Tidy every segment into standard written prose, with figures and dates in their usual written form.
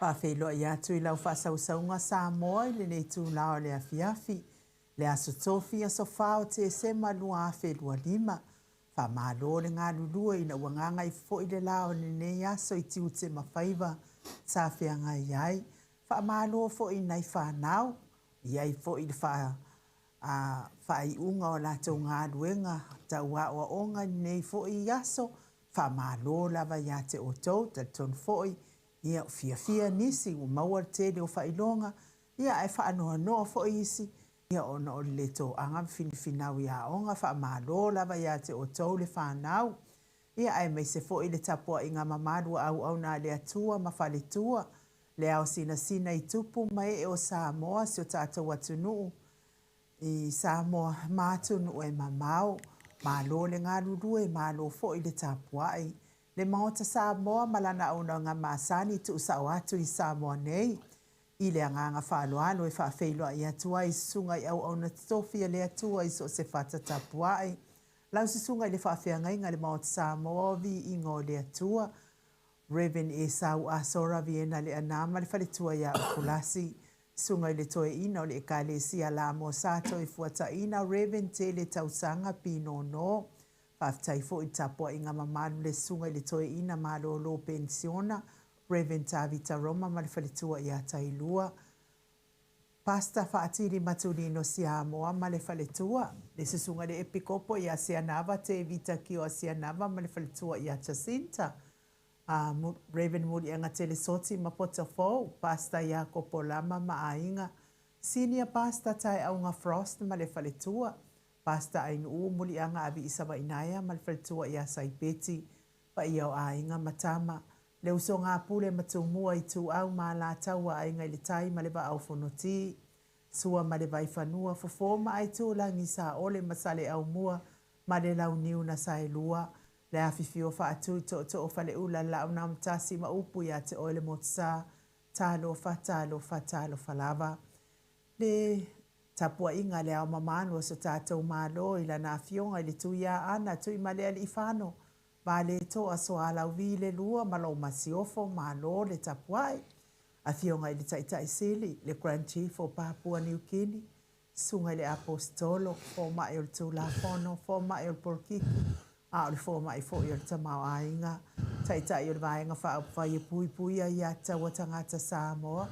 Faafeiloai atu i lau faasausauga Samoa i lenei itula o le afiafi, le Aso Tofi, aso 4 o Tesema 2025. Faamalo le galulue ina ua gagaifo foi le la o lenei aso i tiute ma faiva sa feagai ai. Faamalo foi i nai fanau, i ai foi i le faaiuga o latou galuega tau aoaoga i lenei foi aso. Faamalo lava ia te outou, talitonu foi ia ua fiafia nisi ua maua le tele o faailoga, ia ae faanoanoa foi isi ia ona o le le toaga ma finafinau i aoga. Faamalo lava ia te outou le fanau, ia aemaise foi le tapuaiga mamalu a auauna a le Atua ma faletua, le ao sinasina i tupu ma ee o Samoa, si o tatou atunuu i Samoa ma atunuu e mamao. Malo le galulue, malo foi le tapuai. Le Maota Samoa ma lana auaunaga masani tuusao atu i Samoa nei. I le agaga faaaloalo e faafeiloai atu ai i susuga i auauna totofi a le Atua i so o se fata tapuai. Lau susuga i le faafeagaiga i le Maota Samoa o Viiga o le Atua, Rev. Esau Asora Viena Leaana ma le faletua ia Okulasi, Susuga i le Toeaina o le Ekalesia Lamo Sa Toefuataiina Rev. Tele Tausaga Pinono. Faafetai foi i le tapuaiga mamalu le Susuga i le Toeaina Malolo Penisiona Rev. Tavita Roma ma le faletua ia Tailua, Pastor Faatili Matulino Siamoa ma le faletua, le Susuga i le Epikopo ia Seanava Tevita Kioa Seanava ma le faletua ia Jacinta, Rev. Muliagatele Soti ma Potofou, Pastor Iakopo Lama ma aiga, Senior Pastor Taeauga Frost ma le faletua, Pastor Ainuu Muliaga Aviisavainaea ma le faletua ia Saipeti, paia o aiga ma tama, le usoga a Pule ma Tumua, Ituau ma Alataua, Aiga i le Tai ma le Vaa o Fonoti, Sua ma le Vaifanua, Fofo ma Aitulagi, Saole ma Saleaaumua ma le Launiu na Saelua, le afifio Faatui, Tootoo o Faleula, le Laaunaamatasi ma upu ia te oe le Motusa, talofa, talofa, talofa lava. Le tapuaiga a le Ao Mamalu o so tatou Malo i lana Afioga i le Tuiaana Tuimalealiifano Valetoa Soalauvi le Lua ma lou Masiofo, Malo le tapuai. Afioga i le Taitai Sili, le Grand Chief o Papua Niu Kini, Susuga i le Aposetolo, Fomai o le Tulafono, Fomai o le Polokiki, a o le Fomai foi o le Tamaoaiga, Taitai o le Vaega Faaupufai e Puipuia Aiatatau a Tagata Samoa,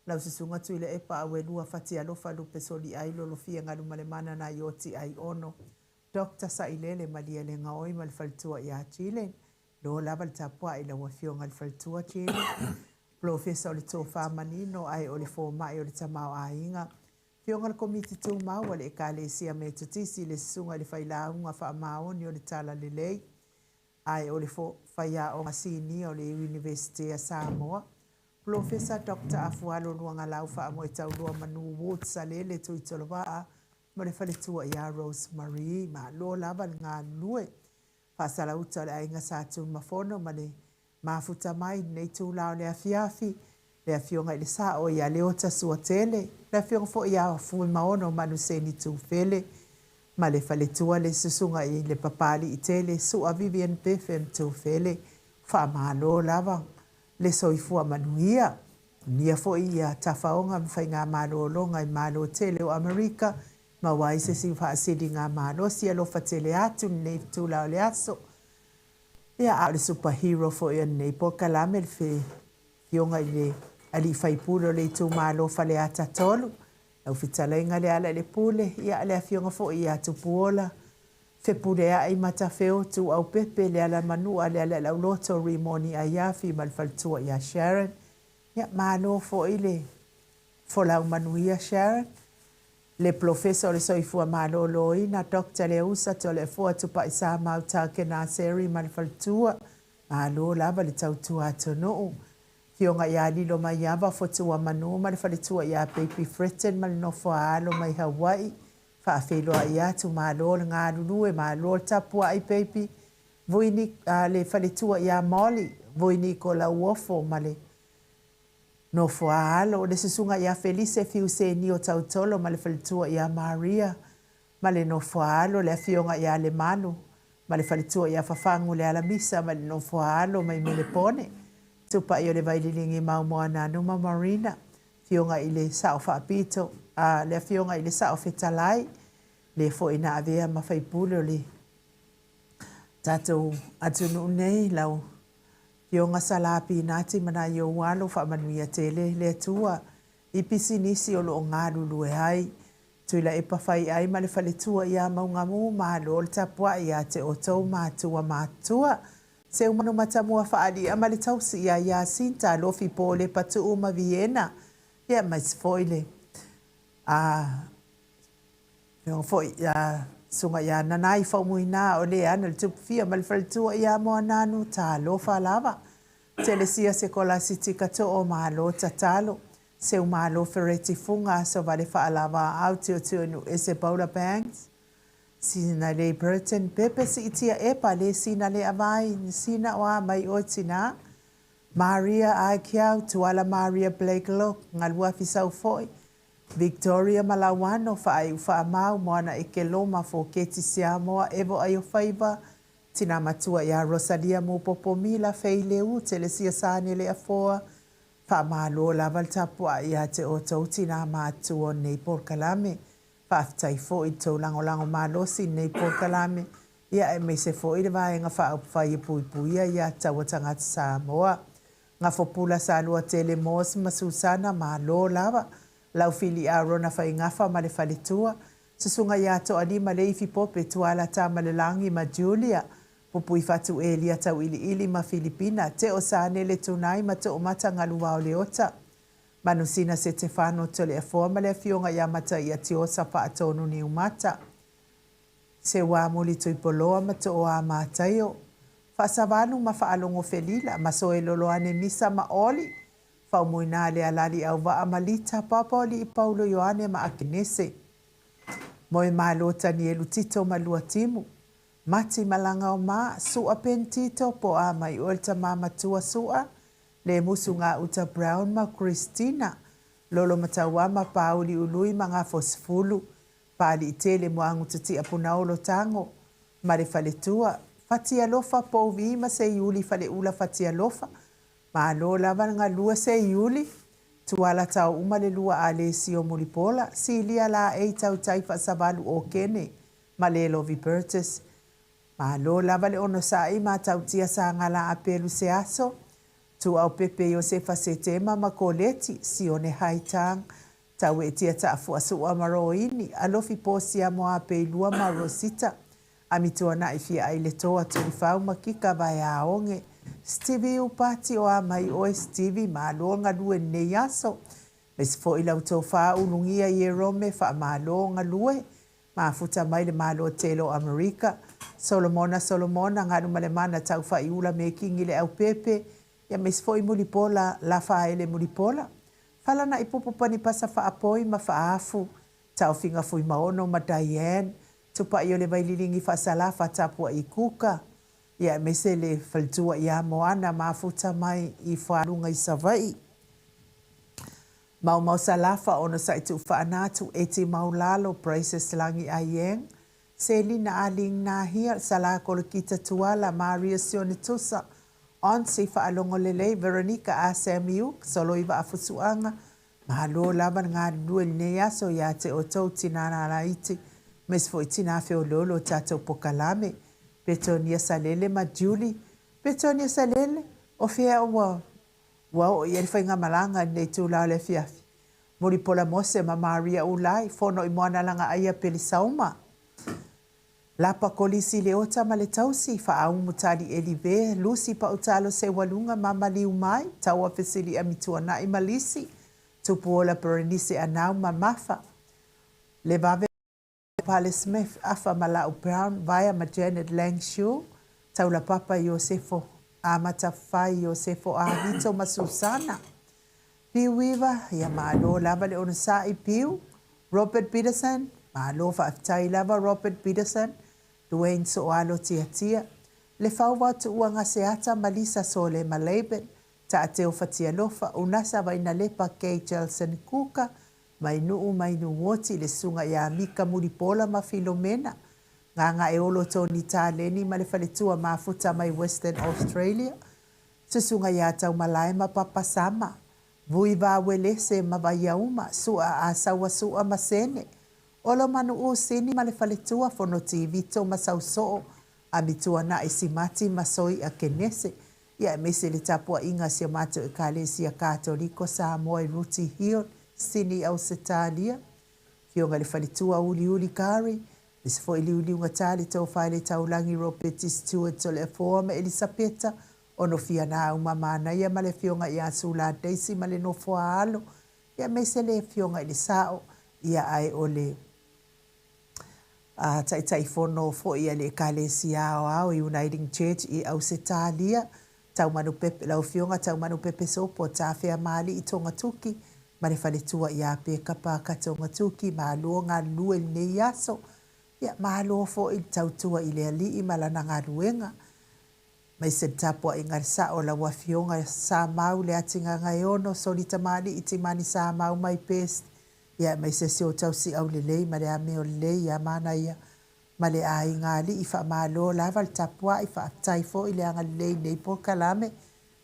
Lau Susuga Tuilaepa Auelua Fatialofa Lupe Soliai Lolofia Galumalemana Naioti Aiono, Doctor Sailele Malielegaoi ma le faletua ia Jillian. Lo lava le tapuai i lau Afioga i le faletua Jillian. Polofesa o le Tofa Manino ae o le Fomai o le Tamaoaiga. Afioga i le Komiti Tumau a le Ekalesia Metotisi, le Susuga i le Failauga Faamaoni o le Talalelei ae o le Faiaoga Sinia o le Iunivesite a Samoa. Polofesa Doctor Afualo Luagalau Faamoetaulua Manu Woods Salele Tuitolovaa ma le faletua ia Rose Marie. Malo lava le galulue. Faasalauta o le aiga Sa Tunumafono ma le mafuta mai i lenei itula o le afiafi, le Afioga i le Sao ia Leota Suatele, le Afioga foi ia Fuimaono Manuseni Tufele ma le faletua le Susuga i le Papaliitele Sua Vivian Betham Tufele. Faamalo lava le soifua manuia. Manuia foi ia tafaoga ma faigamalologa i Malo tele o Amerika, maua ai se isi faasiliga malosi alofa tele atu lenei itula o le aso. Ia, a o le super hero foi o lenei polokalame le Afioga i le Alii Faipule o le itumalo Faleata 3, lau fetalaiga Lealailepule, ia, le Afioga foi ia Tupuola Fepuleai Matafeo Tuaupepe Lealamanua Lealaiauloto Rimoni Aiafi ma le faletua ia Sharon. Ia, malo foi le folau manuia Sharon. Le Polofesa o le Soifua Maloloina, Doctor Leausa Toleafoa Tupaisamau Takenaseri ma le faletua. Malo lava le tautua atunuu. Afioga ia Lilo Maiava Fotuamanu ma le faletua ia Baby Fretton ma le nofo a alo mai Hawaii. Faafeiloai atu, malo le galulue, malo le tapuai baby. Vui ni, a, le faletua ia Molly, vui Niko Lauofo ma le nofo a alo. Le susuga ia Felise Fiusenio Tautolo ma le faletua ia Maria ma le nofo a alo. Le afioga ia Lemanu ma le faletua ia Fafagu Lealamisa ma le nofo a alo mai Melepone. Tupai o le Vaililigi Mau Moananu ma Marina, Afioga i le Sao Faapito, a, le Afioga i le Sao Fetalai, le foi na avea ma faipule o le tatou atunuu nei, lau Afioga Sala Pinati ma nai ou alo, faamanuia tele le Atua i pisinisi o lo o galulue ai. Tuilaepa Faiai ma le faletua ia Maugamu, malo le tapuai ia te outou matua matutua. Seumanu Matamua Faaalia ma le tausi ia Iasinta Alofi Polepa Tuu ma Viena, ia aemaise foi le a Afioga foi ia Susuga ia Nanai Faumuina o le ana le Tupufia ma le faletua ia Moananu, talofa lava. Telesia Sekolasiti Katoo, malo tatalo. Seumalo Fereti Fuga Asovale Faalavaau Tiotio Ese Paula Banks, Sina Lei Burton, Pepe Siitia Epa le sina le avai, sina o a mai oe tina. Maria Aikiau, Tuala Maria Blake Look, Galua Fisau foi, Victoria Malauano, Faaiu Faamau, Moana Eke Loma, Foketi Siamoa, Evo Aio Faiva, Tina Matua ia Rosalia Mupopo Mila, Feileu, Telesia Sane Le Afoa, Faamalo lava le tapuai ia te outou tina matutua o lenei polokalame. Faafetai foi i le tou lagolago malosi i lenei polokalame, ia aemaise foi le Vaega Faaupufai e Puipuia ia Taua Tagata Samoa. Gafopula Saluatele Morse ma Susana, malo lava. Laufili Arona Faigafa ma le faletua, Susuga ia Toalima Leifi Pope, Tuala Tamalelagi ma Julia, Pupuifatu Elia Tauiliili ma Filipina, Teo Sanele Tunai ma Toomata Galuao Leota, Manusina Setefano Toleafoa ma le Afioga ia Mataia Tiosa Faatonu Niumata, Seuamuli Tuipoloa ma Tooa Mataio, Faasavalu ma Faalogo Felila ma Soeloloane Misa ma Oli, Faumuina le Alali Auvaa ma Lita Papaoli'i Paulo Ioane ma Akenese, Moemalo Tanielu Tito ma Luatimu, Mati Malagaoma, Sua Ben Tito po a mai oe le tama matua Sua, le Musu Gauta Brown ma Christina, Lolo Mataua ma Pauli Ului ma Gafosefulu, Paaliitele Moagutatia Punaolo Tago ma le faletua, Fatialofa Pouvi ma Seiuli Faleula Fatialofa, Malo lava le galue Seiuli, Tuala tao uma le lua Alesio Mulipola, Silia Laei Tautai Faasavalu Okene ma Lelovi Burgess. Malo lava le onosai ma Tautia Sagala Apelu Seaso, Tuaupepe Iosefa Setema ma Koleti, Sione Haitang, Tauetia Taafuasua ma Roini, Alofi Posia Moapeilua ma Rosita, Amituanai Fiaai le Toa Tulifau ma Kika Vaeaoge, Stevie Upati o a mai oe Stevie, malo le galue i lenei aso. Aemaise foi lau tofa Ulugia Ierome, faamalo galue. Mafuta mai le Malo tele o Amerika. Solomona Solomona, Galumalemana Taufaiula Mekigi Leaupepe, aemaise foi Mulipola Lafaele Mulipola. Falana'i Pupu Panipasa Faapoi ma Faafu, Taofiga Fuimaono ma Diane, Tupai o le Vaililigi Faasalafa Tapua'i Kuka, ia aemaise le faletua ia Moana mafuta mai i Fualuga i Savaii. Maumau Salafa Onosa'i Tuufaanatu Eti Maulalo Praises Lagi Aieng Selina Aling Nahia Sala Kolokita Tuala Maria Sione Tusa Onsi Faalogo Lelei Veronica A Samiuk Soloiva Afusuaga Malo lava le galulue i lenei aso ia te outou tina lalaiti aemaise foi tina feoloolo o tatou pokalame Petonia Salele ma Julie Petonia Salele o fea ua Ua oo i ai le faigamalaga i lenei itula o le afiafi. Mulipola Mose ma Maria Ulai, fono i Moanalagaaia Pelisauma. Lapa Kolisi Leota ma le tausi, Faaumu Tali Elive, Lucy Pautalo Seualuga ma Maliu Mai, Taua Fesili'a Mituana'i ma Lisi, Tupuola Berenice Anau ma Mafa, Levave Pale Smith, Afa Malau Brown, Vaea ma Janet Lang Shue, Taulapapa Iosefo Amata Fai Iosefo Ahito ma Susana Piu Iva, ia malo lava le onosai Piu, Robert Peterson, malo faafetai lava Robert Peterson, Duane Soalo Tiatia, Lefauva Tuua Gaseata ma Lisa Sole ma Laban, Taateo Fatialofa, Unasa Vainalepa Kay Jelson Kuka, Mai Nuu mai Nuuoti, le susuga ia Mika Mulipola ma Filomena, Gagaeolo Tony Taleni ma le faletua mafuta mai Western Australia, Susuga ia Taumalae ma Papasama, Vui Vauelese ma Vaiauma, Su'a Asaua Su'a ma Sene, Olomanu'u Sini ma le Faletua, Fonoti Vito ma Sausoo, Amituana'i Simati ma Soi'a Kenese, ia aemaise le tapua'iga a si o matou Ekalesia Katoliko Samoa i Rooty Hill, Sydney, Ausetalia. Afioga i le Faletua Uliuli Kari, aemaise foi Liuliugatā le Tofa i le Taulagi Ropeti Stewart Toleafoa ma Elisapeta Onofianau ma Manaia ma le Afioga ia Sula Daisy ma le nofo a alo, ia aemaise le Afioga i le Sao, ia ae o le Taitaifono foi a le Ekalesia Aoao Uniting Church i Ausetalia, Taumanupepe, lau Afioga Taumanupepe Sopo, Tafeamaalii Togatuki ma le faletua ia Peka Parker Togatuki, malo galulue i lenei aso. Ia, malo foi le tautua i le Alii ma lana galuega. Aemaise le tapuaiga a le Sao, lau Afioga Samau Leatigagaeono, Soli Tamalii Timani Samau my best, ia aemaise si ou tausiau lelei ma le amio lelei ia Manaia ma le aiga alii faamalo lava le tapuai faafetai foi le agalelei i lenei polokalame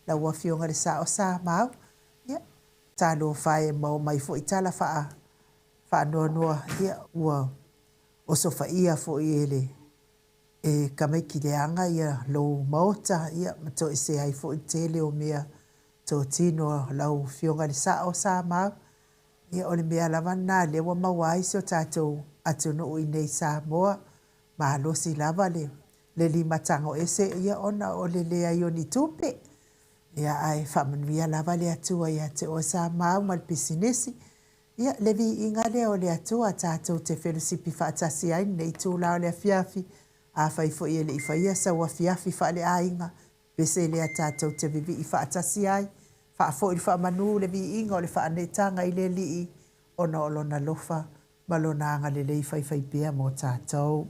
lau afioga i le sao Samau ia talofa e maua mai foi tala faa faanoanoa ia ua osofaia foi e le e tamaiti leaga ia lou maota ia ma toesea ai foi le tele o mea totino lau afioga i le sao Samau Ia, o le mea lava lena lea ua maua ai si o tatou atunuu i inei i Samoa, malosi lava le le limatago ese ia ona o le leai o ni tupe. Ia, ae faamanuia lava le Atua ia te oe Samau ma le pisinisi. Ia, le viiga lea o le Atua tatou te felosipi faatasi ai lenei itula o le afiafi. Afai foi e le i faia sau afiafi faaleaiga, Pese lea tatou te vivii faatasi ai, faafoi le faamanu le viiga o le faaneetaga i le Alii ona o Lona alofa ma Lona agalelei faifaipea mo tatou.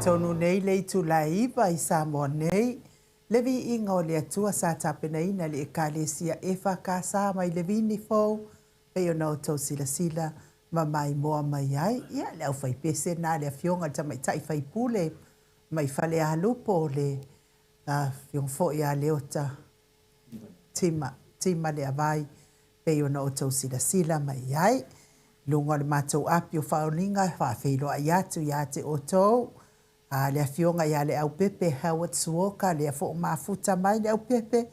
Tonu nei le itula e 9 i Samoa nei, le viiga o le Atua sa tapenaina e le Ekalesia EFKS mai Levini Fou pei ona outou silasila ma maimoa mai ai. Ia, le aufaipese lena a le Afioga i le Tamaitai Faipule mai Falealupo, le Afioga foi ia Leota Tima, Tima Leavai, pei ona outou silasila mai i ai. I luga o le matou api o faauliga e faafeiloai atu ia te outou, a le Afioga ia Leaupepe Howard Suoka, lea foi ua mafuta mai Leaupepe,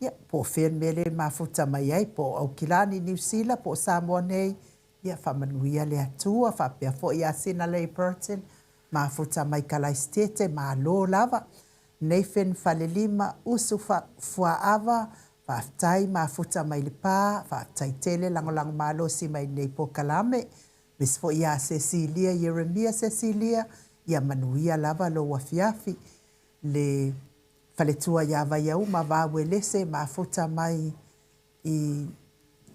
Ia, po o fea le mea lea e mafuta mai ai, po o Aukilani, Niu Sila, po o Samoa nei, ia faamanuia le Atua, faapea foi ia Sinalei Burton, mafuta mai Kalaisitete, malo lava. Nathan Falelima, Usu Fuaava, faafetai, mafuta mai Lepa, faafetai tele, lagolago malosi mai lenei polokalame. Aemaise foi ia Cecilia Ieremia Cecilia, ia manuia lava lou afiafi. Le faletua ia Vaiauma Vauelese mafuta mai i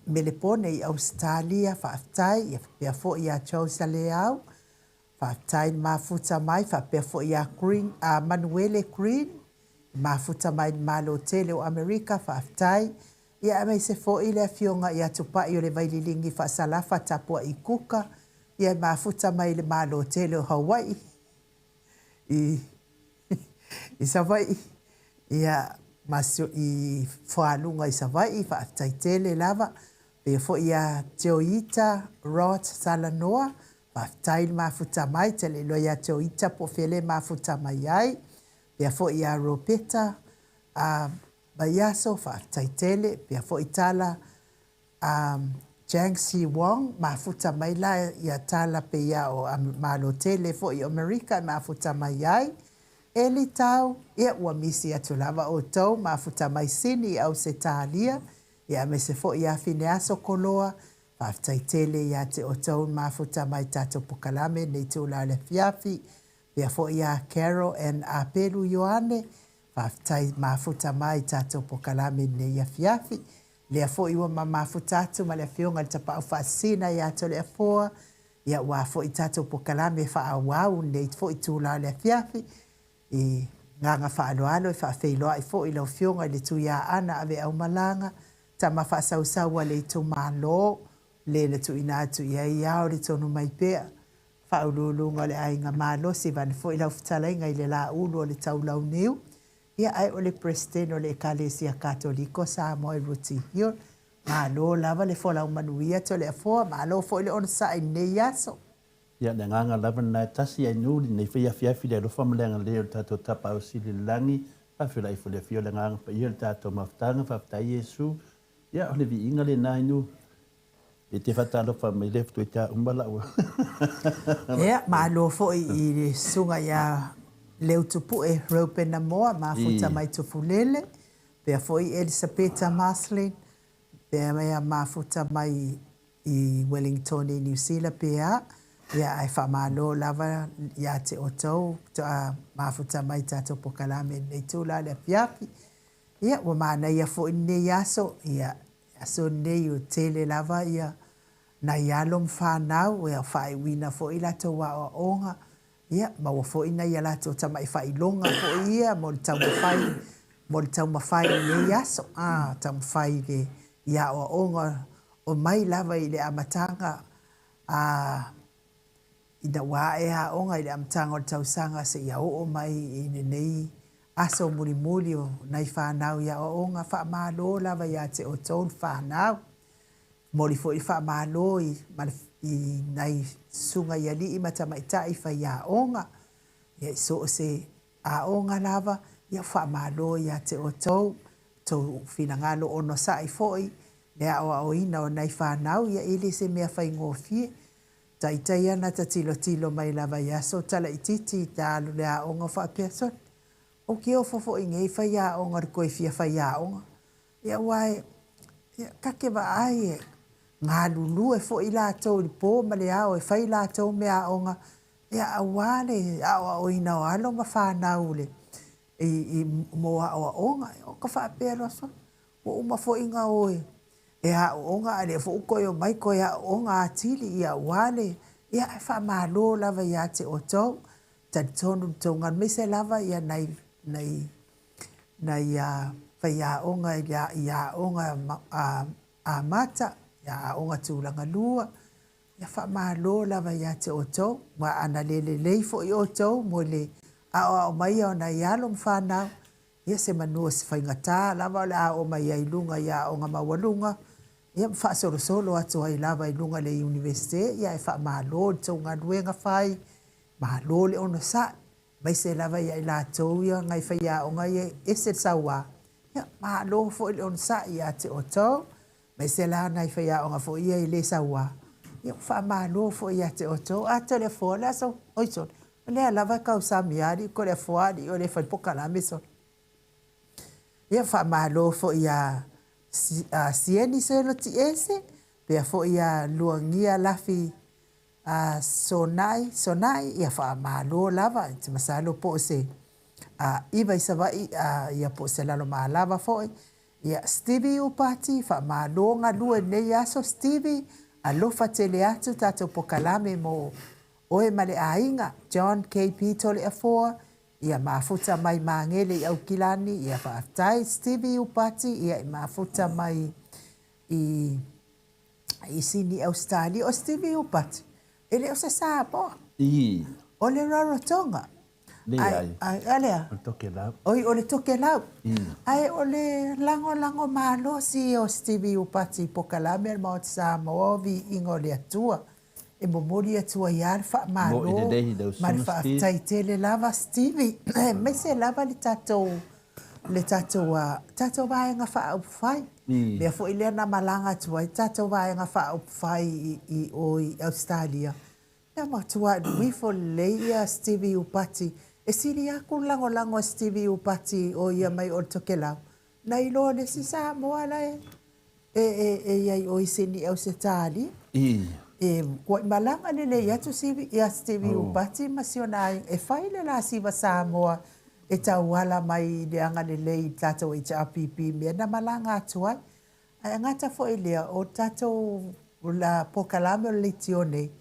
Melepone i Ausetalia, faafetai, ia faapea foi ia Josa Leao, faafetai le mafuta mai, faapea foi ia Green, a Manuele Green, mafuta mai le Malo tele o Amerika, faafetai, ia aemaise foi le afioga ia Tupai o le Vaililigi Faasalafa Tapua'i Kuka, ia mafuta mai le Malo tele o Hawaii, i i Savaii, ia, ma si i Fualuga i Savaii, faafetai tele lava. Pea foi ia Teoita Rod Salanoa, faafetai le mafuta mai, te le iloa ia Teoita po o fea le mafuta mai ai. Pea foi ia Ropeta, a vaiaso, faafetai tele, pea foi tala a Jiang Shi Wong, mafuta mai la ia tala pei a o Malo tele foi o Amerika e mafuta mai ai. Eli Tau, ia ua misi atu lava outou, mafuta mai Sini i Ausetalia, ia aemaise foi ia Fineaso Koloa, faafetai tele ia te outou na mafuta mai tatou pokalame nei itula o le afiafi. Pea foi ia Carol and Apelu Ioane, faafetai mafuta mai tatou pokalame nei afiafi. Lea foi ua ma mafuta atu ma le Afioga i le Tapaau Faasisina ia Toleafoa, ia ua foi tatou pokalame faaauau nei foi itula o le afiafi. I gaga faaaloalo e faafeiloai foi i lau Afioga i le Tuiaana Aveaumalaga, tama faasausau a le itumalo, le na tuuina atu i ai ao le tonu mai pea. Faauluuluga o le Aiga Malosi vaeane foi lau fetalaiga i le Laulu o le Taulauniu, ia ae o le Peresetene o le Ekalesia Katoliko Samoa i Rooty Hill. Malo lava le folau manuia Toleafoa, malo foi le onosai i lenei aso. Ia, le agaga lava lena e tasi ai nuu lenei foi afiafi le alofa ma le agalelei o le tatou Tapaau Sili i le Lagi, faafeiloai foi le afio o le Agaga Paia i le tatou mafutaga, faafetai Iesu. Ia, o le viiga lena i nuu. E te faatalofa mai lea faatoa uma lau. Ia, malo foi i le susuga ia Leutupue Reupena Moa, mafuta mai Tufulele, pea foi Elisapeta Marcelin, pea mea mafuta mai i Wellington i Niu Sila pea, ia ae faamalo lava ia te outou faatoa mafuta mai i tatou pokalame i lenei itula o le afiafi. Ia, ua manaia foi lenei aso, ia, aso lenei ua tele lava ia nai alo ma fanau ia faaiuina foi latou aoaoga, ia maua foi nai a latou tamai faailoga foi ia mo le taumafai mo le taumafai i lenei aso, a taumafai i le i aoaoga o mai lava i le amataga a Ina ua ae aoga i le amataga o le tausaga seia oo mai i lenei aso mulimuli o nai fanau i aoaoga, faamalo lava ia te outou le fanau. Momoli foi le faamalo i i nai susuga i alii ma tamaitai faiaoga, ia i so o se aoga lava, ia faamalo ia te outou, tou finagalo onosai foi le aoaoina o nai fanau, ia e le se mea faigofie. Taitai ana ta tilotilo mai lava i aso talaititi i ta alu le aoga faapea, Sole, ou ke ofo foi nei faiaoga le koe fia faiaoga. Ia aua e, ia, ta te vaai e galulue foi latou i le po ma le ao e fai latou meaaoga, ia aua le aoaoina o alo ma fanau le, i, i, mo aoaoga. O ka faapea loa, Sole, Ua uma foi na o e aooga a lea foi ua toe omai toe aooga atili ia aua le ia ae faamalo lava ia te outou talitonu le tou aemaise lava ia nai nai nai faiaoga i aoga amata ia aoga tulaga lua ia faamalo lava ia te outou aua ana le lelei foi outou mo le aoao mai o nai alo ma fanau Ia semanu o se faigata lava o le a oo mai ai i luga i aoga maualuga, ia ma faasolosolo atu ai lava i luga i le Iunivesite, ia ae faamalo i le tou galuega fai, malo le onosai, aemaise lava ia i latou ia nai faiaoga ia e ese le saua, ia malo foi le onosai ia te outou. Aemaise la nai faiaoga foi ia e le saua, ia ua faamalo foi ia te outou. A Toleafoa, o le a sau, oi sole, o lea lava e kausami lava alii Toleafoa alii o le fai pokalame sole. Ia faamalo foi ia Sieni Seulotiese, pea foi ia Luagia Lafi A Sonai, Sonai, ia faamalo lava, e te masalo po o se a, iva i Savaii, a, ia po o se Lalomalava foi. Ia, Stevie Upati, faamalo galue i lenei aso Stevie, alofa tele atu tatou pokalame mo oe ma le aiga. John KP Toleafoa, ia mafuta mai Magele i Aukilani, ia faafetai Stevie Upati, ia e mafuta mai i i Sini Ausetalia. O Stevie Upati, e le o se Samoa. I. O le Rarotonga. Leai. Ai, a lea? O le Tokelau. Oi, o le Tokelau. Ae o le lagolago malosi ia o Stevie Upati i pokalame a le Maota Samoa o viiga o le Atua. E momoli atu ai lava le faamalo ma le faafetai tele lava Stevie, aemaise lava le tatou. le tatou tatou Vaega Faaupufai. Mea foi lea na malaga atu ai tatou Vaega Faaupufai i i o i Ausetalia, ia matuai alu ifo lelei ia Stevie Upati. E sili atu le lagolago a Stevie Upati o ia mai o le Tokelau, nai lo le isi Samoa la e e i ai o i Sini Ausetalia. E matuai malaga lelei atu ia Stevie Upati ma si ona aiga e fai le la siva Samoa e tauala mai i le agalelei i le tatou HRPP i mea na malaga atu ai. Ae gata foi lea, o tatou polokalame o le leitio nei,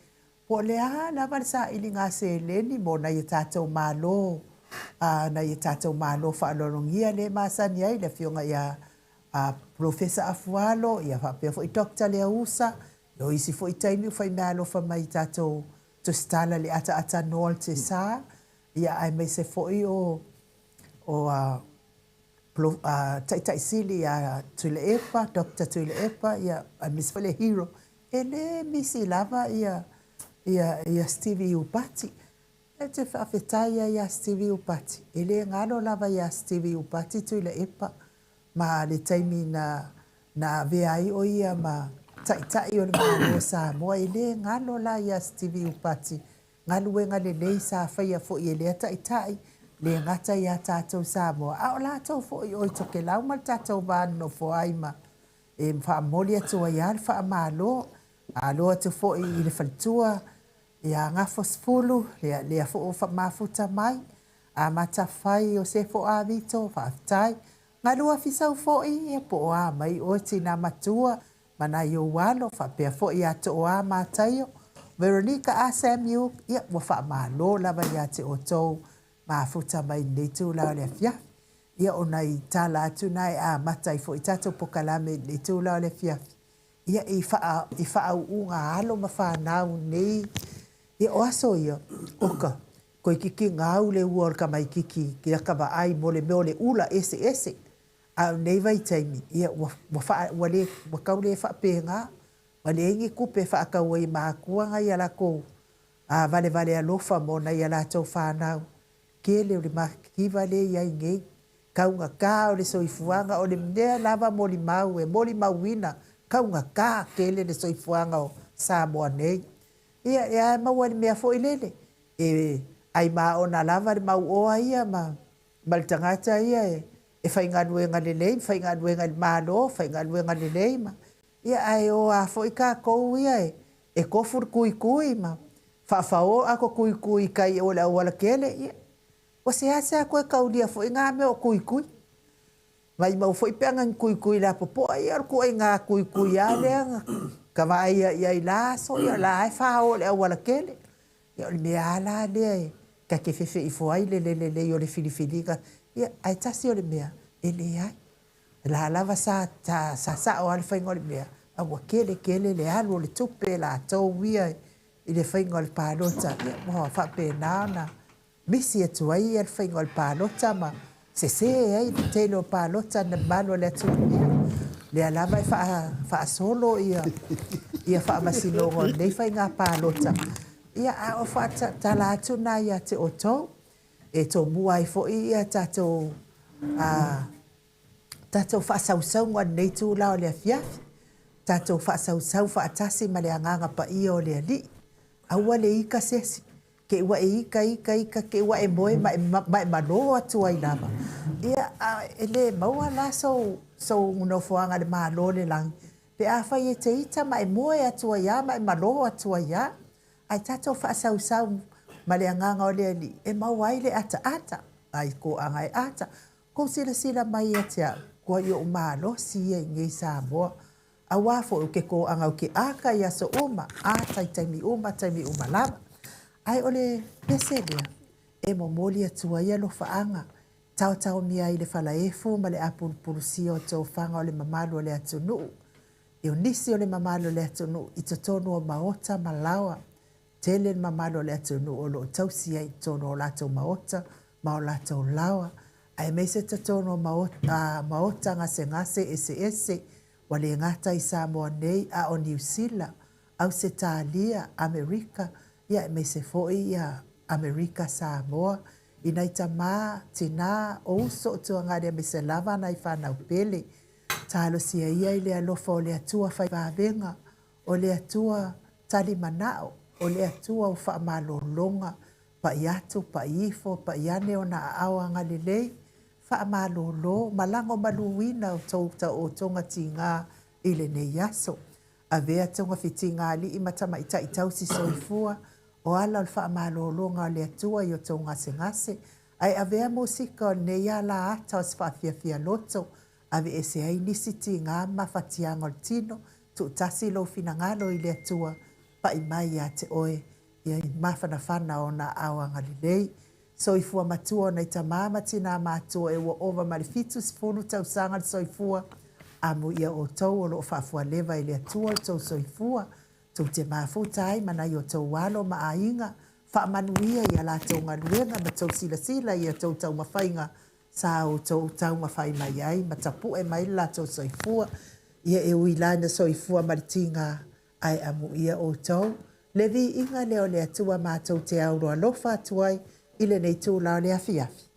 Po o le a lava le sailiga seleni mo nai a tatou Malo, nai a tatou Malo faaaloalogia lea e masani ai le Afioga ia Polofesa Afualo, ia faapea foi Doctor Leausa, o isi foi taimi ua faimeaalofa mai i tatou tusitala i le ataatanoa o le Tesa, ia aemaise foi o Taitai Sili ia Tuilaepa, Doctor Tuilaepa, ia aemaise foi le Hero, e le misi lava ia ia Stevie Iupati. Ou te faafetai ai ia Stevie Iupati, e le galo lava ia Stevie Iupati Tuilaepa ma le taimi na na avea ai o ia ma Taitai o le Malo o Samoa, e le galo la ia Stevie Iupati Galuega lelei sa faia foi e lea taitai, le gata iā tatou Samoa, a o latou foi o i Tokelau ma le tatou va nonofo ai ma e faamomoli atu ai lava le faamalo. Malo atu foi i le faletua ia Gafosefulu, lea, lea foi ua mafuta mai, amata fai o Sefo Avito, faafetai. Galua Fisau foi, ia po o a mai oe tinā matua, ma nai ou alo, faapea foi ia Tooa Mataio, Veronica a Samuel, ia, ua faamalo lava ia te outou mafuta mai i lenei itula o le afiafi. Ia, o nai tala atu na e amata ai foi tatou pokalame i lenei itula o le afiafi, ia, i faa, i faauuga alo ma fanau nei, ia, o aso ia, oka, toeitiiti gau le ua o le tamaitiiti i lata vaai mo le mea o le ula eseese. A o lenei vaitaimi, ia ua, ua faa, ua le, ua tau le faapena, ua leai ni tupe e faatau ai e matua nai a latou a valevale alofa mo nai a latou fanau. Tele o le matitiva lea e i ai nei, taugata o le soifuaga, o le mea lava molimau e molimauina, taugata tele le soifuaga o Samoa nei. Ia, e a e maua i le mea foi lele, e ai maona lava le mauoa ia ma, ma le tagata ia e, e faigaluega lelei ma faigaluega i le Malo, faigaluega lelei ma, ia ae o a foi tatou ia e, e tofu le tuitui ma faafao ato tuitui i tai o le auala tele, ia, ua seasea toe taulia foi na mea o tuitui. Maimau foi pe ana ni tuitui lapopoa, ia o le tuaiga tuitui lava lea na ka vaaia i ai la aso, ia o la e fao i le auala tele. Ia o le mea lava la lea e ta te fefe ifo ai le le lelei o le filifiliga, ia, ae tasi o le mea, e leai. O la lava sa, sa, sa sao lava le faiga o le mea, a ua tele tele le alu o le tupe e latou ia i le faiga o le palota, ia, ua faapena ona misi atu ai le faiga o le palota ma sese ai le tele o palota na mamalu o le atunuu. Ia, lea lava e faasolo ia ia faamasinoga o lenei faiga palota. Ia, a o faatala atu na ia te outou, e tomua ai foi ia tatou a tatou faasausauga i lenei itula o le afiafi, tatou faasausau faatasi ma le Agaga Paia o le Alii. Aua le ita se isi, te ua e ita, ita, ita, te ua e moe ma e, ma e malo atu ai lava. Ia, a e le maua la sou, sou nofoaga i le Malo o le lagi, pe afai e te ita ma e moe atu ai lava ma e malo atu ai lava. Ae tatou faasausau ma le Agaga o le Alii e maua ai le ataata, ai toaga e ata. Kou silasila mai ia te au, kua i oʻu malosi ia i nei Samoa. Auā foi o ke kōʻaga o ke aka i aso uma, ata i taimi uma, taimi uma lava. Ae o le pese lea e momoli atu ai alofaaga, taotaomia ai le falaefu ma le apulupulusia o tofaga o le mamalu o le atunuu, e o nisi o le mamalu o le atunuu i totonu o maota ma laoa. Tele le mamalu o le atunuu o lo o tausi ai i totonu o latou maota ma o latou laoa, aemaise totonu o maota gasegase eseese, ua le gata i Samoa nei a o Niu Sila, Ausetalia, Amerika, ia aemaise foi Amerika Samoa. i nai tamā, tinā, o uso o tuagale aemaise lava nai fanau pele. Talosia ia i le alofa o le Atua fai vavega, o le Atua tali manao, o le Atua o faamalologa, pai atu, pai ifo, pai ane ona aao agalelei, faamalolo ma lagomaluina o tou taotoga tiga i lenei aso. Avea togafitiga alii ma tamaitai tausi soifua, o ala o le faamalologa a le Atua i o tou gasegase, ae avea musika o lenei ala ata o se faafiafia loto, aveese ai nisi tiga ma mafatiaga o le tino, tuutasi lou finagalo i le Atua, pai mai ia te oe ia mafanafana ona aao agalelei. Soifua matua o nai tamā ma tinā matutua e ua ova ma le 70 tausaga le soifua, amuia outou o lo o faafualeva e le Atua lo outou soifua, tou te mafuta ai ma nai o outou alo ma aiga, faamanuia i a latou galuega ma tou silasila i a outou taumafaiga sa outou taumafai mai ai ma tapu'e mai le latou soifua. Ia e ui la ina soifua ma le tiga, ae amuia outou, le viiga lea o le Atua matou te auro alofa atu ai i lenei itula o le afiafi.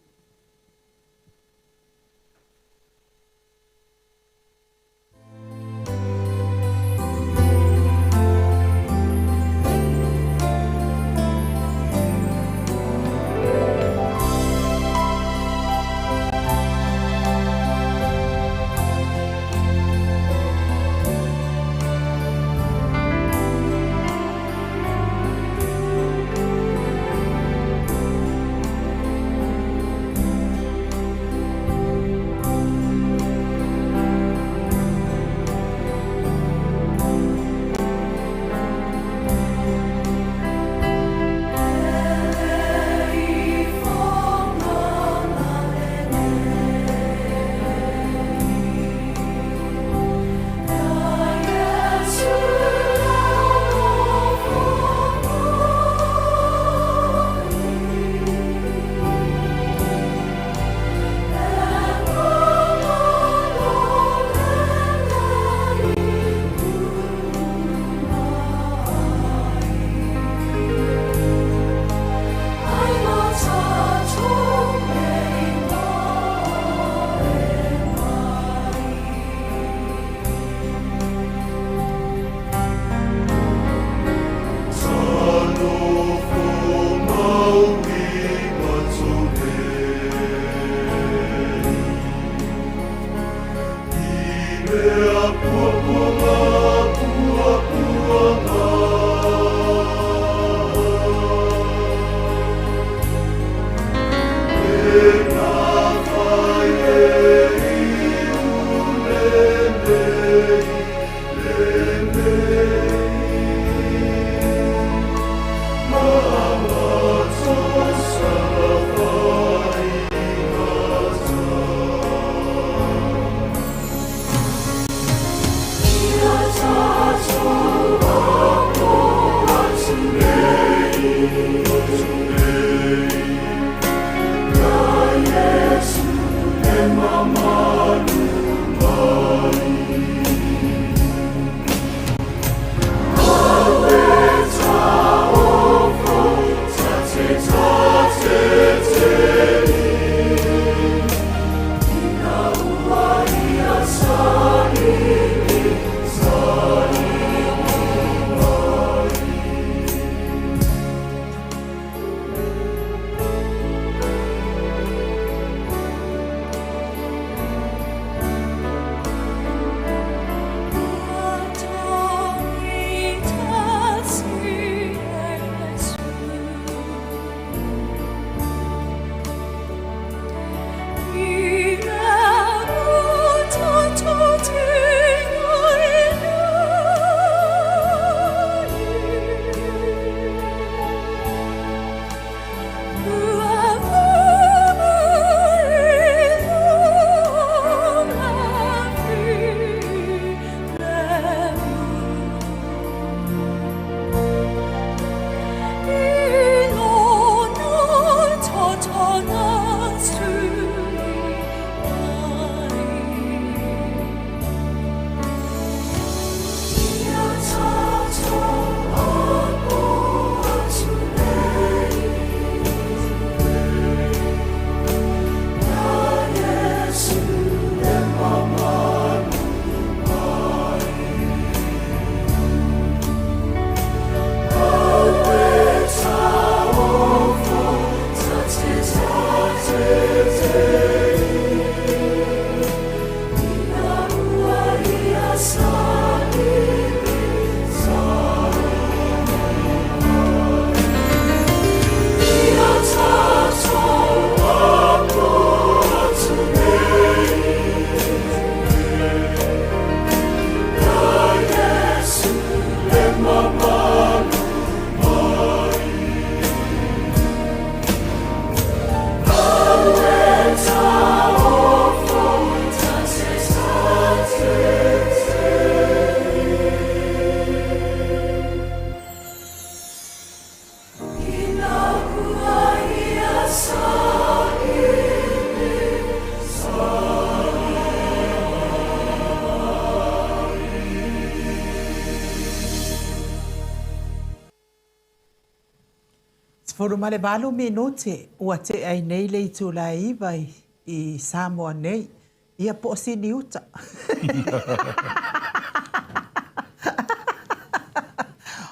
18 minute ua tea ai nei le itula e 9 i Samoa nei, ia po o Sini Uta.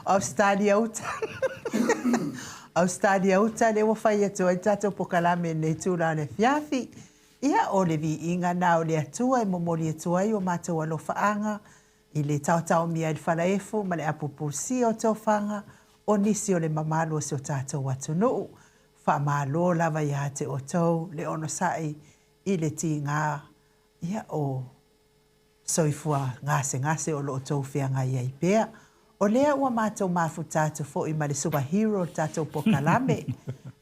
Ausetalia Uta. Ausetalia Uta lea ua fai atu ai le tatou pokalame i lenei itula o le afiafi. Ia, o le viiga na o le Atua e momoli atu ai o matou alofaaga i le taotaomia ai le falaefu ma le apupusia o tofaga o nisi o le mamalu o si o tatou atunuu. Faamalo lava ia te outou le onosai i le tiga ia o soifua gasegase o lo o outou feagai ai pea. O lea ua matou mafuta atu foi ma le super hero o le tatou pokalame,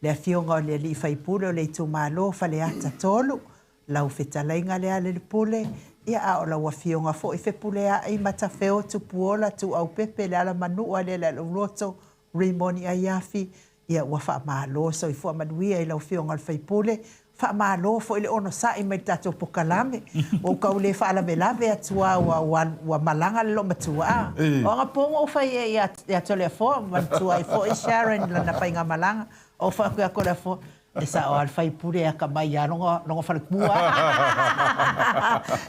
le Afioga o le Alii Faipule o le Itumalo o Faleata 3, lau fetalaiga Lealailepule, ia a o lau Afioga foi Fepuleai Matafeo Tupuola Tuuaupepe Lealamanua Lealealauloto Rimoni Aiafi, ia ua faamalo soifua manuia i lau Afioga i le sui usufono, faamalo foi le onosai mai i le tatou pokalame. Ua ou tau le faalavelave atu lava ua, ua malaga le loomatua a. O anapo na ou fai ai ia, ia Toleafoa, manatua ai foi Sharon i lana faigamalaga. Ou fai atu ia Toleafoa, e sao lava le sui usufono e atamai lava lona, lona faletua.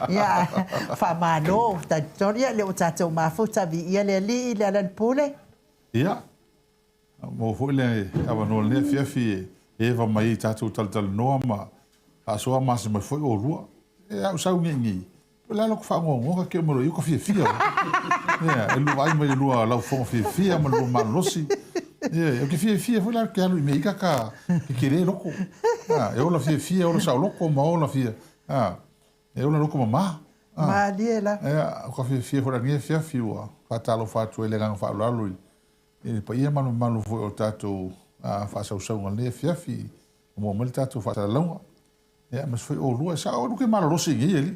Ia, faamalo, talitonu, ia lea ua tatou mafuta, viia le Alii, Lealailepule. Ia, maua foi le avanoa i lenei afiafi e eva mai ai tatou talatalanoa ma faasoa masi mai foi oulua. E a ou sau nei nei, po o le a lota faanoanoa ta te oo mai loa i uka fiafia oe. Ia, e lua vaai mai i le lua laufofoga fiafia ma le lua malolosi. Ia, ou te fiafia foi la ou te alu i mea ita ta tetele loko. A, e ola fiafia, e ola saoloko ma ola fia, a, e ola loko mama. A, Malie la. Ia, o ka fiafia foi la i lenei afiafi ua faatalofa atu ai le agaga faaaloalo i i le paia ma le mamalu foi o tatou faasausauga i lenei afiafi, ua maua mai le tatou faasalalauga. Ia, aemaise foi oulua. E sao, alu ke malolosi i nei, alii.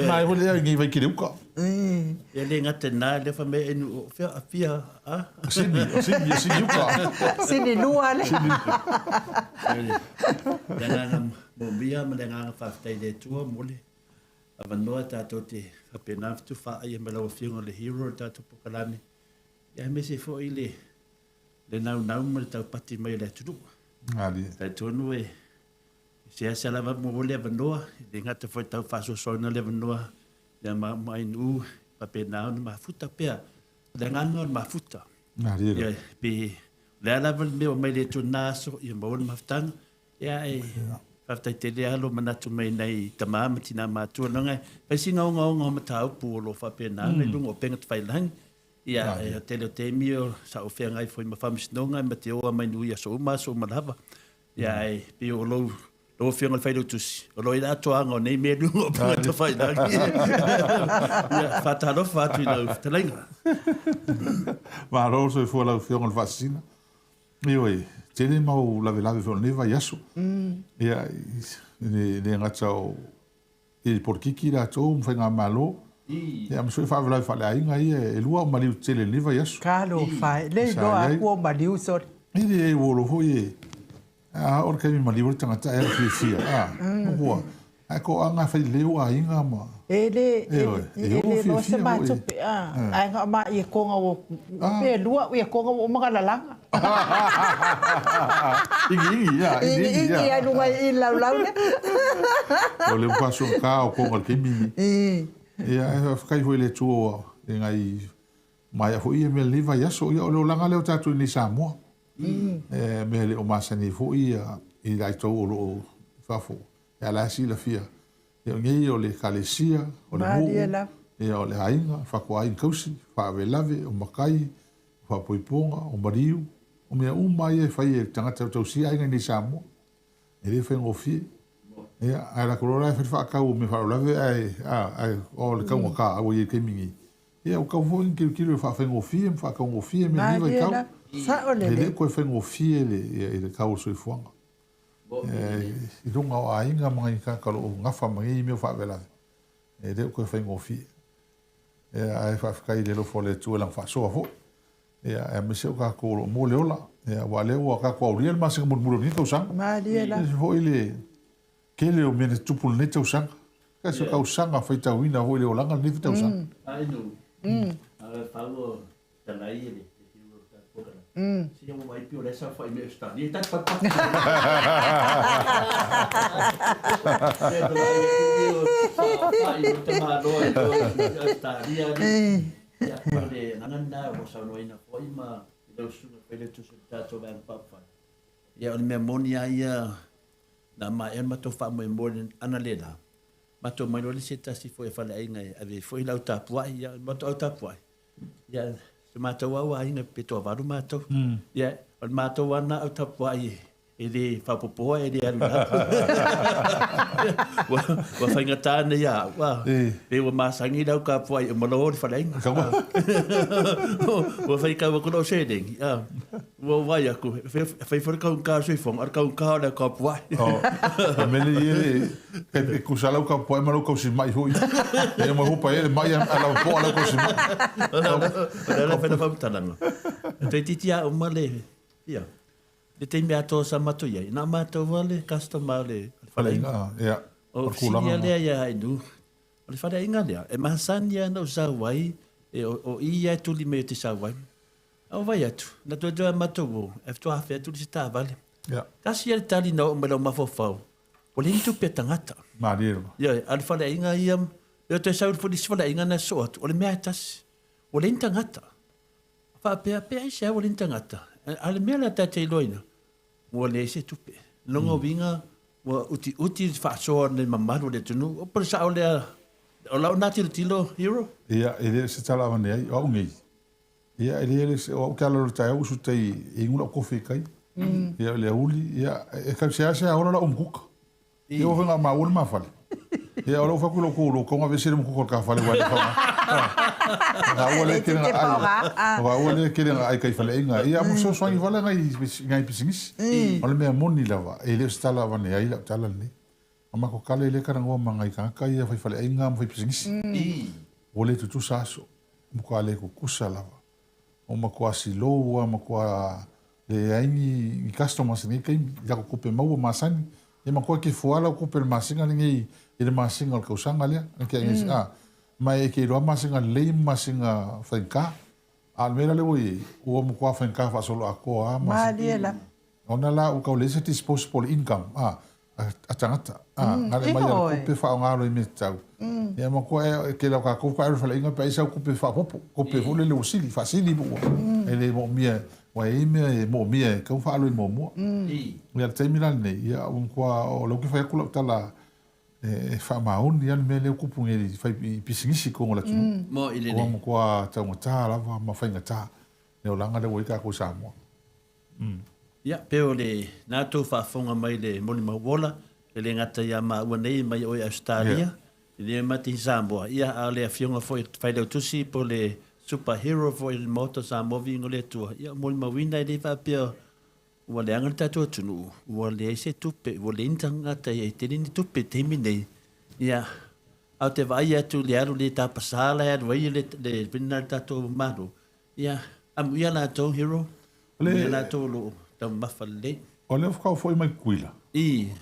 Mai foi lea i nei Vaitele uka. Ia le gata i lena, lea fai mai e nu, o fea, a fia, a? Sini, o sini, o sini uka. Sini lua le. Le agaga moomia ma le agaga faafetai i le Atua mo le avanoa tatou te faapena ona fetufaai ai ma lau Afioga i le hero o le tatou pokalame, aemaise foi le le naunau ma le taupati mai o le atunuu. Malie. Talitonu e seasea lava maua le avanoa, e le gata foi i le tau faasoasoaina o le avanoa ia ma ma Ainuu, faapena ona mafuta pea. O le agaga o le mafuta. Malie. Ia, pe o le a lava le mea ua mai le Atua i lena aso, ia maua le mafutaga. Ia, e faafetai tele lava lou manatu mai nai tama ma tina matua, leaga e fai sina ogaoga o mataupu o lo o faapena ona i luga o upega tafailagi. Ia, e tele o taimi o sa ou feagai foi ma faamasinoga ma te oa mai nui i aso uma, aso uma lava. Ia, ae pei o lou, lau Afioga i le Failautusi, o lo o i ai le atoaga o nei mea i luga o upega tafailagi. Ia, faatalofa atu i lau fetalaiga. Malo le soifua i lau Afioga i le Faasisina. Ioe, tele mau lavelave foi o lenei vaiaso. Ia, e le gata o i polokiki latou ma faigamalo, ia aemaise foi faalavelave faaleaiga ia, e lua au maliu tetele i lenei vaiaso. Talofa e, le iloa aku o maliu sole. E leai, ua olo foi e, a oo i le taimi maliu ai le tagata ae alu fiafia, a, ua, ae toaga e fai lelei ou aiga ma. E le, e le loa se matupe, a, ae na o ma iekoga ua, pe lua au iekoga ua uma ona lalaga. Igi igi ia, igi igi ia. Igi luga i laulau lea. O le faasogata o koga i le taimi lenei. Ia, ae faafetai foi i le Atua ua e nai maea foi ia mea i lenei vaiaso. Ia, o le olaga lea o tatou i inei i Samoa. E mea e le o masani ai foi ia i latou o lo o i fafo. Ia, la e silafia, ia o nei o le ekalesia, o le nuu, ia o le aiga, le fatuaiga tausi, faalavelave, o matai, o faapoipoga, o maliu, o mea uma ia e fai e le tagata o tausia aiga i nei i Samoa. E le faigofie. Ia, ae latou loa la e fai le faatau o mea faalavelave ae, a, ae o le taugata ua i ai i le taimi nei. Ia, ua tatau foi ona tilotilo e faafaigofie ma faataugofie mea i lenei vaitau. Sao lelei. E le toe faigofie le, ia, le tau o le soifuaga. I luga o aiga ma nai tagata o lo o gafa ma nei mea o faalavelave, e le o toe faigofie. Ia, ae faafetai i le alofa o le Atua i Lana faasoa foi, ia, aemaise o tatou o lo o maua le ola, ia, aua o lea ua tatou aulia le masina mulimuli o lenei tausaga. Malie lava. Aemaise foi le tele o mea na tutupu i lenei tausaga. Tasi o tausaga faitauina foi i le olaga lenei tausaga. Ai nu. Ae pau o. fetalai le hero o le tatou polokalame. Se ua vaai pei o la e saofai mai Ausetalia, e tali patupatu. Lea na vaai atu i o saofai mai tamaloa i o i Ausetalia alii. Ia, o le agaga lena ua saunoaina foi ma i lau susuga i le Failautusi o le tatou Vaega Faaupufai. Ia, o le mea moni lava ia, na maea le matou faamoemoe analeila, matou omai loa le se tasi foi o faleaiga e ave ai foi lau tapuai, ia, o le matou au tapuai, ia, si o matou lava ua aiga pe toavalu matou. Ia, o le matou lava lena au tapuai e le faaopoopoa e le alu i lalo. Ua, ua faigata nei ia au, a, pe ua masani lau tapuai e uma loa o le faleaiga. Ua faitau atu lau seleni, a. Ua ou vaai atu, e fai foi le taugata o le soifuaga, a o le taugata o le kapua'i. O le mea lea e e tusa lau kapua'i ma lau tausimai foi. E uma hopa ai le mai a lau poa lau tausimai. O le ala fai le faamatalaga. E toeitiiti lava uma le, ia, le taimi atoa sa matou i ai, na o matou lava le customer o le faleaiga. Ia, o le tulaga. O lea ia Ainuu, o le faleaiga lea, e masani lava ona ou sau ai, o i ia e tuli mai ou te sau ai. A ou vaai atu, na toe toe a matou o, e faatoa afe atu le isi taavale. Yeah. Tasi ia le tali na oo mai lau mafaufau, ua leai ni tupe a tagata. Malie lava. Ioe, a o le faleaiga ia, e toe sau foi le isi faleaiga na sosoo atu, o le mea lava e tasi, ua leai ni tagata. Faapea, pe aisea ua leai ni tagata? A o le mea la ta te iloaina, ua leai se tupe. Lona uiga, ua utiuti le faasoa o le mamalu o le atunuu. O po o le sao lea, o lau na tilotilo, Hero? Ia, e le o se tala avane ai, o au nei. Ia, e leai o au ke ala o le taeao usu tai e inu lau kofi i tai. Ia, o le aoauli, ia, e tau seasea ola lau umukuka. Ia, ua faiga maua le ma fale. Ia, o lau fai atu i lou toalua, tau aveese le umukuka o le ta fale aua e le faaaoga. O taua lea e tele na ai, o taua lea e tele na ai kai faleaiga. Ia, mo fesoasoani wale ngai pisinisi. O le mea moni lava, e le o se tala avane ai lau tala lenei. O matou tala e le talanoa ma nai tagata ia faifaleaiga ma faipisinisi. Ua le tutusa aso, matua le tutusa lava. Ua matua slow lava, matua leai ni customers i lenei taimi. I latou tupe maua masani, ia matua kefua lau tupe i le masina lenei i le masina o le tausaga lea. Ma e te iloa masina lelei ma masina faigata. A o le mea la lea ua i ai, ua matua faigata faasoloatoa lava masina. Malie lava. Ona la ua tau leai se disposable income a a tagata a na le mai a le tupe faaaoga loa i mea tatau. Ia matua e tele o tatou faaalu i faleaiga pe ai sau tupe faaopoopo, tupe foi lele ua sili, faasili po ua e le moomia aua e i ai mea e moomia e tatau ona faaalu ai muamua. Ia le taimi la lenei, ia ua matua o lea ou te fai atu lau tala e faamaoni lava le mea lea ua tupu nei i fai i pisinisi i totonu o le atunuu. Ua matua taugata lava ma faigata le olaga lea ua i ai tatou i Samoa. Ia, pei o le na tou faafofoga mai le molimau ola, e le gata ia maua nei mai oe Ausetalia, e le mate i Samoa, ia, a o le afioga foi i le Failautusi po o le Super Hero foi o le Maota o Samoa Viiga o le Atua, ia, molimauina e le faapea ua leaga le tatou atunuu, ua leai se tupe, ua leai ni tagata e tele ni tupe i le taimi nei, ia, ae ou te vaai atu i le alu le tapasa la e alu ai le, le, le tatou Malo, Ia, amuia latou, Hero. Amuia latou o lo o taumamafa lelei. O lea faatoa foi mai Tutuila. I.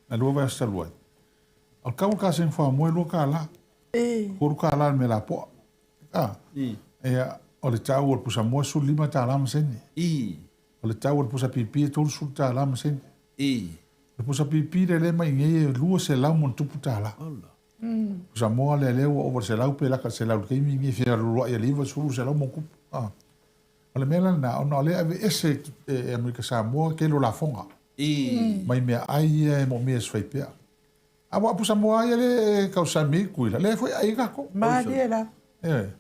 Na lua vaiaso talu ai. O le tau o le kasegi fuamoa e $2. $3 le mea lapoa. A. I. Ia, o le tau o le pusamoa e $15 ma sene. I. O le tau o le pusa pipi e $30 ma sene. I. O le pusa pipi lea lea mai nei e $200+. Ola. Pusamoa lea lea ua ova i le 100 pe laka i le 100 i le taimi lenei e fia alualuai i le 90 100+. A. O le mea la lena, ona o lea e aveese e Amerika Samoa tele o lafoga. I. Mai meaai ia e moomia e se faipea. A ua pusamoa lava ia lea e tausami ai Tutuila, lea foi e ai ai tatou. Malie lava. Ioe.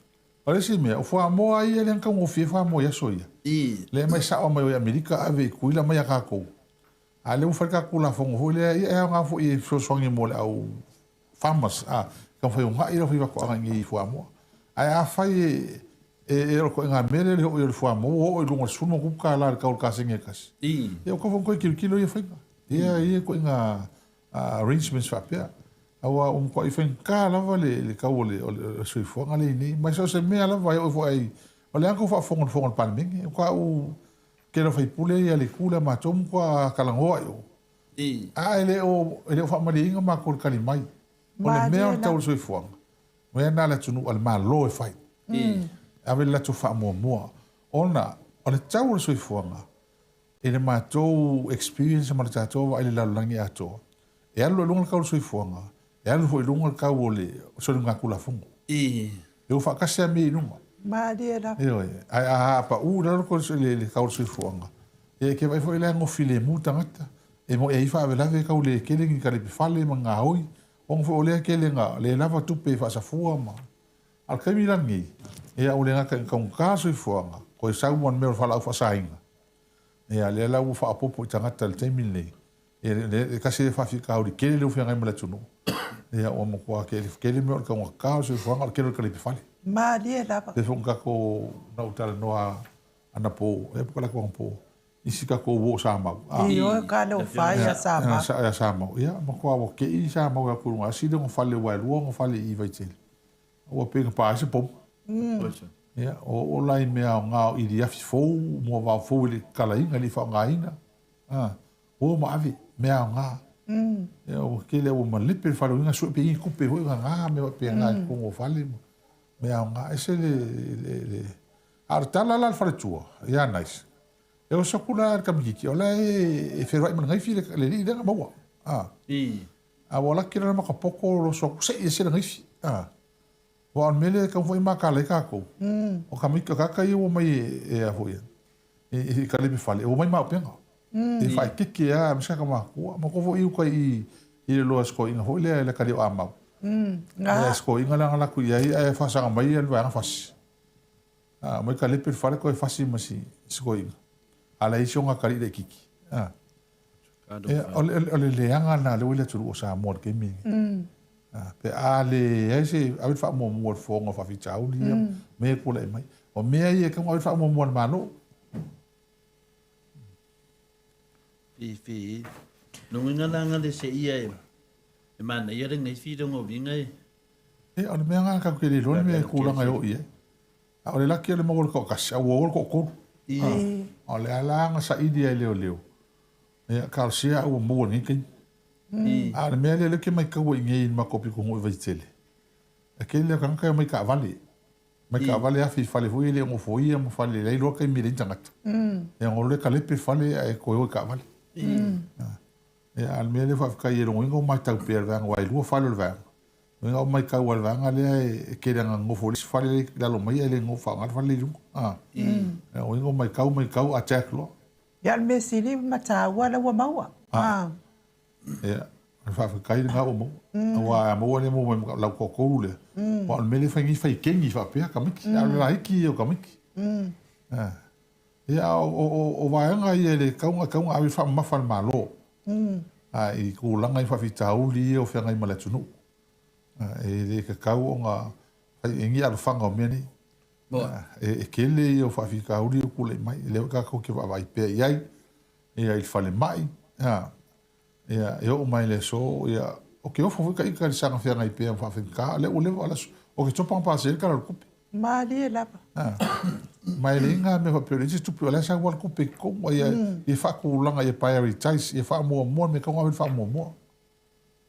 O le isi mea, o fuamoa ia lea na taugofie ai fuamoa i aso ia. I. Lea e aumai sao mai o i Amerika ave i Tutuila aumai ia tatou. A o lea ua fai le tatou Tulafono foi lea, ia e aoga foi e fesoasoani mo le au farmers, a, taumafai e uunai le aufaifaatoaga i inei i fuamoa. Ae afai e, e, o le ituaiga mea lea e le oo i ai o le fuamoa ua oo i luga o le $10+ i le tau o le kasegi e tasi, ia ua tatau foi ona toe tilotilo ia faiga. Ia, ia ituaiga arrangements faapea. Aua ua matuai faigata lava le, le tau o le, o le soifuaga lea i inei. Ma so o se mea lava e oo foi ai, o le a tou faafofoga i le fofoga o le Palemene, ua ou Tele o faipule ia le itu lea matou matua talanoa i o. A e le o e le o faamalieina matou i le tali mai. O le mea o le tau o le soifuaga, o mea na a le atunuu a le Malo e fai. E ave le latou faamuamua. Ona o le tau o le soifuaga, i le matou experience ma le tatou vaai i le lalolagi atoa, e alu i luga le tau o le soifuaga, e alu foi i luga le tau o le soligatulafono. I. E o faatasi lava mea i luga. Malie lava. Ioe. Ae a pau i lalo le tau o le soifuaga, ia e te vaai foi la e gofi lemu tagata, e moni e i ai faalavelave e tau le tele ni kalepe fale ma gaoi, ona foi o lea e tele ina le lava tupe e faasafua ma. A o le taimi la lenei, ia ua le gata ina taugata le soifuaga, toe sau ma le mea o le fualaau faasaina, ia lea la ua faaopoopo i tagata i le taimi lenei, ia le tasi lea faafitauli tele lea ua feagai ma le atunuu, ia ua matua tele, tele mea o le taugata o le soifuaga, o le tele o le kalepe fale. Malie lava. Pei foi ona tatou, na ou talanoa anapo, ea po o talaatu anapo, isi tatou uo o Samau. Ioe, ka leo fai ia Samau. Ia Samau. Ia, matua ua kei Samau e atu i luga, asi le ona fale, aua e lua ona fale i Vaitele. Ua pei na pa ai se pomu. Ia, ua oo la i mea aoga o iliafi fou, moavao fou e le i tatalaina, e le i faaaogaina. Ua o ma ave mea aoga. Ia, ua tele ua malepe le fale, uiga sue pe i ai ni tupe foi gagā mea faapena i totonu o fale ma mea aoga. Ese le, le, le... A o le tala la a le faletua ia Nice, e oso atu la le tamaitiiti, o la e feiloai ma le gaifi le alii lea na maua. A ua laki la le matapoto o loso atu, sei ese le gaifi. Aua o le mea lea e tatau foi mataala ai tatou, o tamaiti, o tagata ia ua omai e a foi e kalepe fale, ua omai ma auupega. E faaeteete lava aemaise tagata matutua. Matou foi i uta i i le loa sikoiga foi lea i le tali o Amau. Ia sikoiga lea na alu atu i ai ae faasaga mai le vaega fasi. A, omai kalepe le fale toe fasi ma si sikoiga. A leai si ona atalii laitiiti. A. Ia, o le, o le leaga lena lea ua i le atunuu o Samoa i le taimi lenei. A, pe a leai se ave le faamuamua i le fofoga o faafitauli ia, mea e tulai mai. O mea ia e tatau ona ave le faamuamua a le Malo. Fi, fi. Lona uiga la na le seia e, e manaia lenei filoga o uiga e. Ia, o le mea lena tatou te le iloa le mea e tulaga e oo i ai. A o le laki o le maua o le toatasi, a ua o le toatolu. A o le a la na saili ai e leoleo, ia, talosia a ua maua i lenei taimi. A o le mea lea lea ou te maitaua i inei i le matou pitonuu i Vaitele, e tele o tagata e omai taavale, omai taavale afe i fale foi ia e le o nofoia ma fale e leai loa taimi e leai ni tagata. Ia ona o loa lea kalepe le fale ae toe o i taavale. Ia, a o le mea lea faafetai e logoina o matau pea e le vaega aua e lua fale o le vaega. Ina ua matau a le vaega lea e tele ana nonofo i le isi fale lea i lalo mai ae le nonofo faaaoga le fale lea i luga. A. Ina ua matau matau attack loa. Ia o le mea sili ma taua lea ua maua. A. Ia, o le faafetai lena ua maua. Aua a maua lea maua mai ma lau toatolu lea, aua o le mea lea e fai nei fai kegi faapea tamaiti, a o le laiti ia o tamaiti. A. Ia, a o vaega ia e le tatau ona tatau ona ave faamamafa e le Malo i tulaga i faafitauli ia o feagai ma le atunuu. E le tatau ona fai i ai ni alofaga o mea nei. E tele ia o faafitauli ia ua tulai mai, lea foi tatou te vaavaai pea i ai, ia i le falemai, Ia, e oo mai i le aso, ia, ou te ofo foi taita i le saga feagai pea ma faafaigata, a o lea ua leva, o ke topa na pasia ai le Tala o le Tupe. Malie lava. A, ma e leai na mea faapea o leai se tupe, o la e sau lava le tupe i totonu, a ia, ia faatulaga, ia prioritize, ia faamuamua le mea e tatau ona ave ai le faamuamua.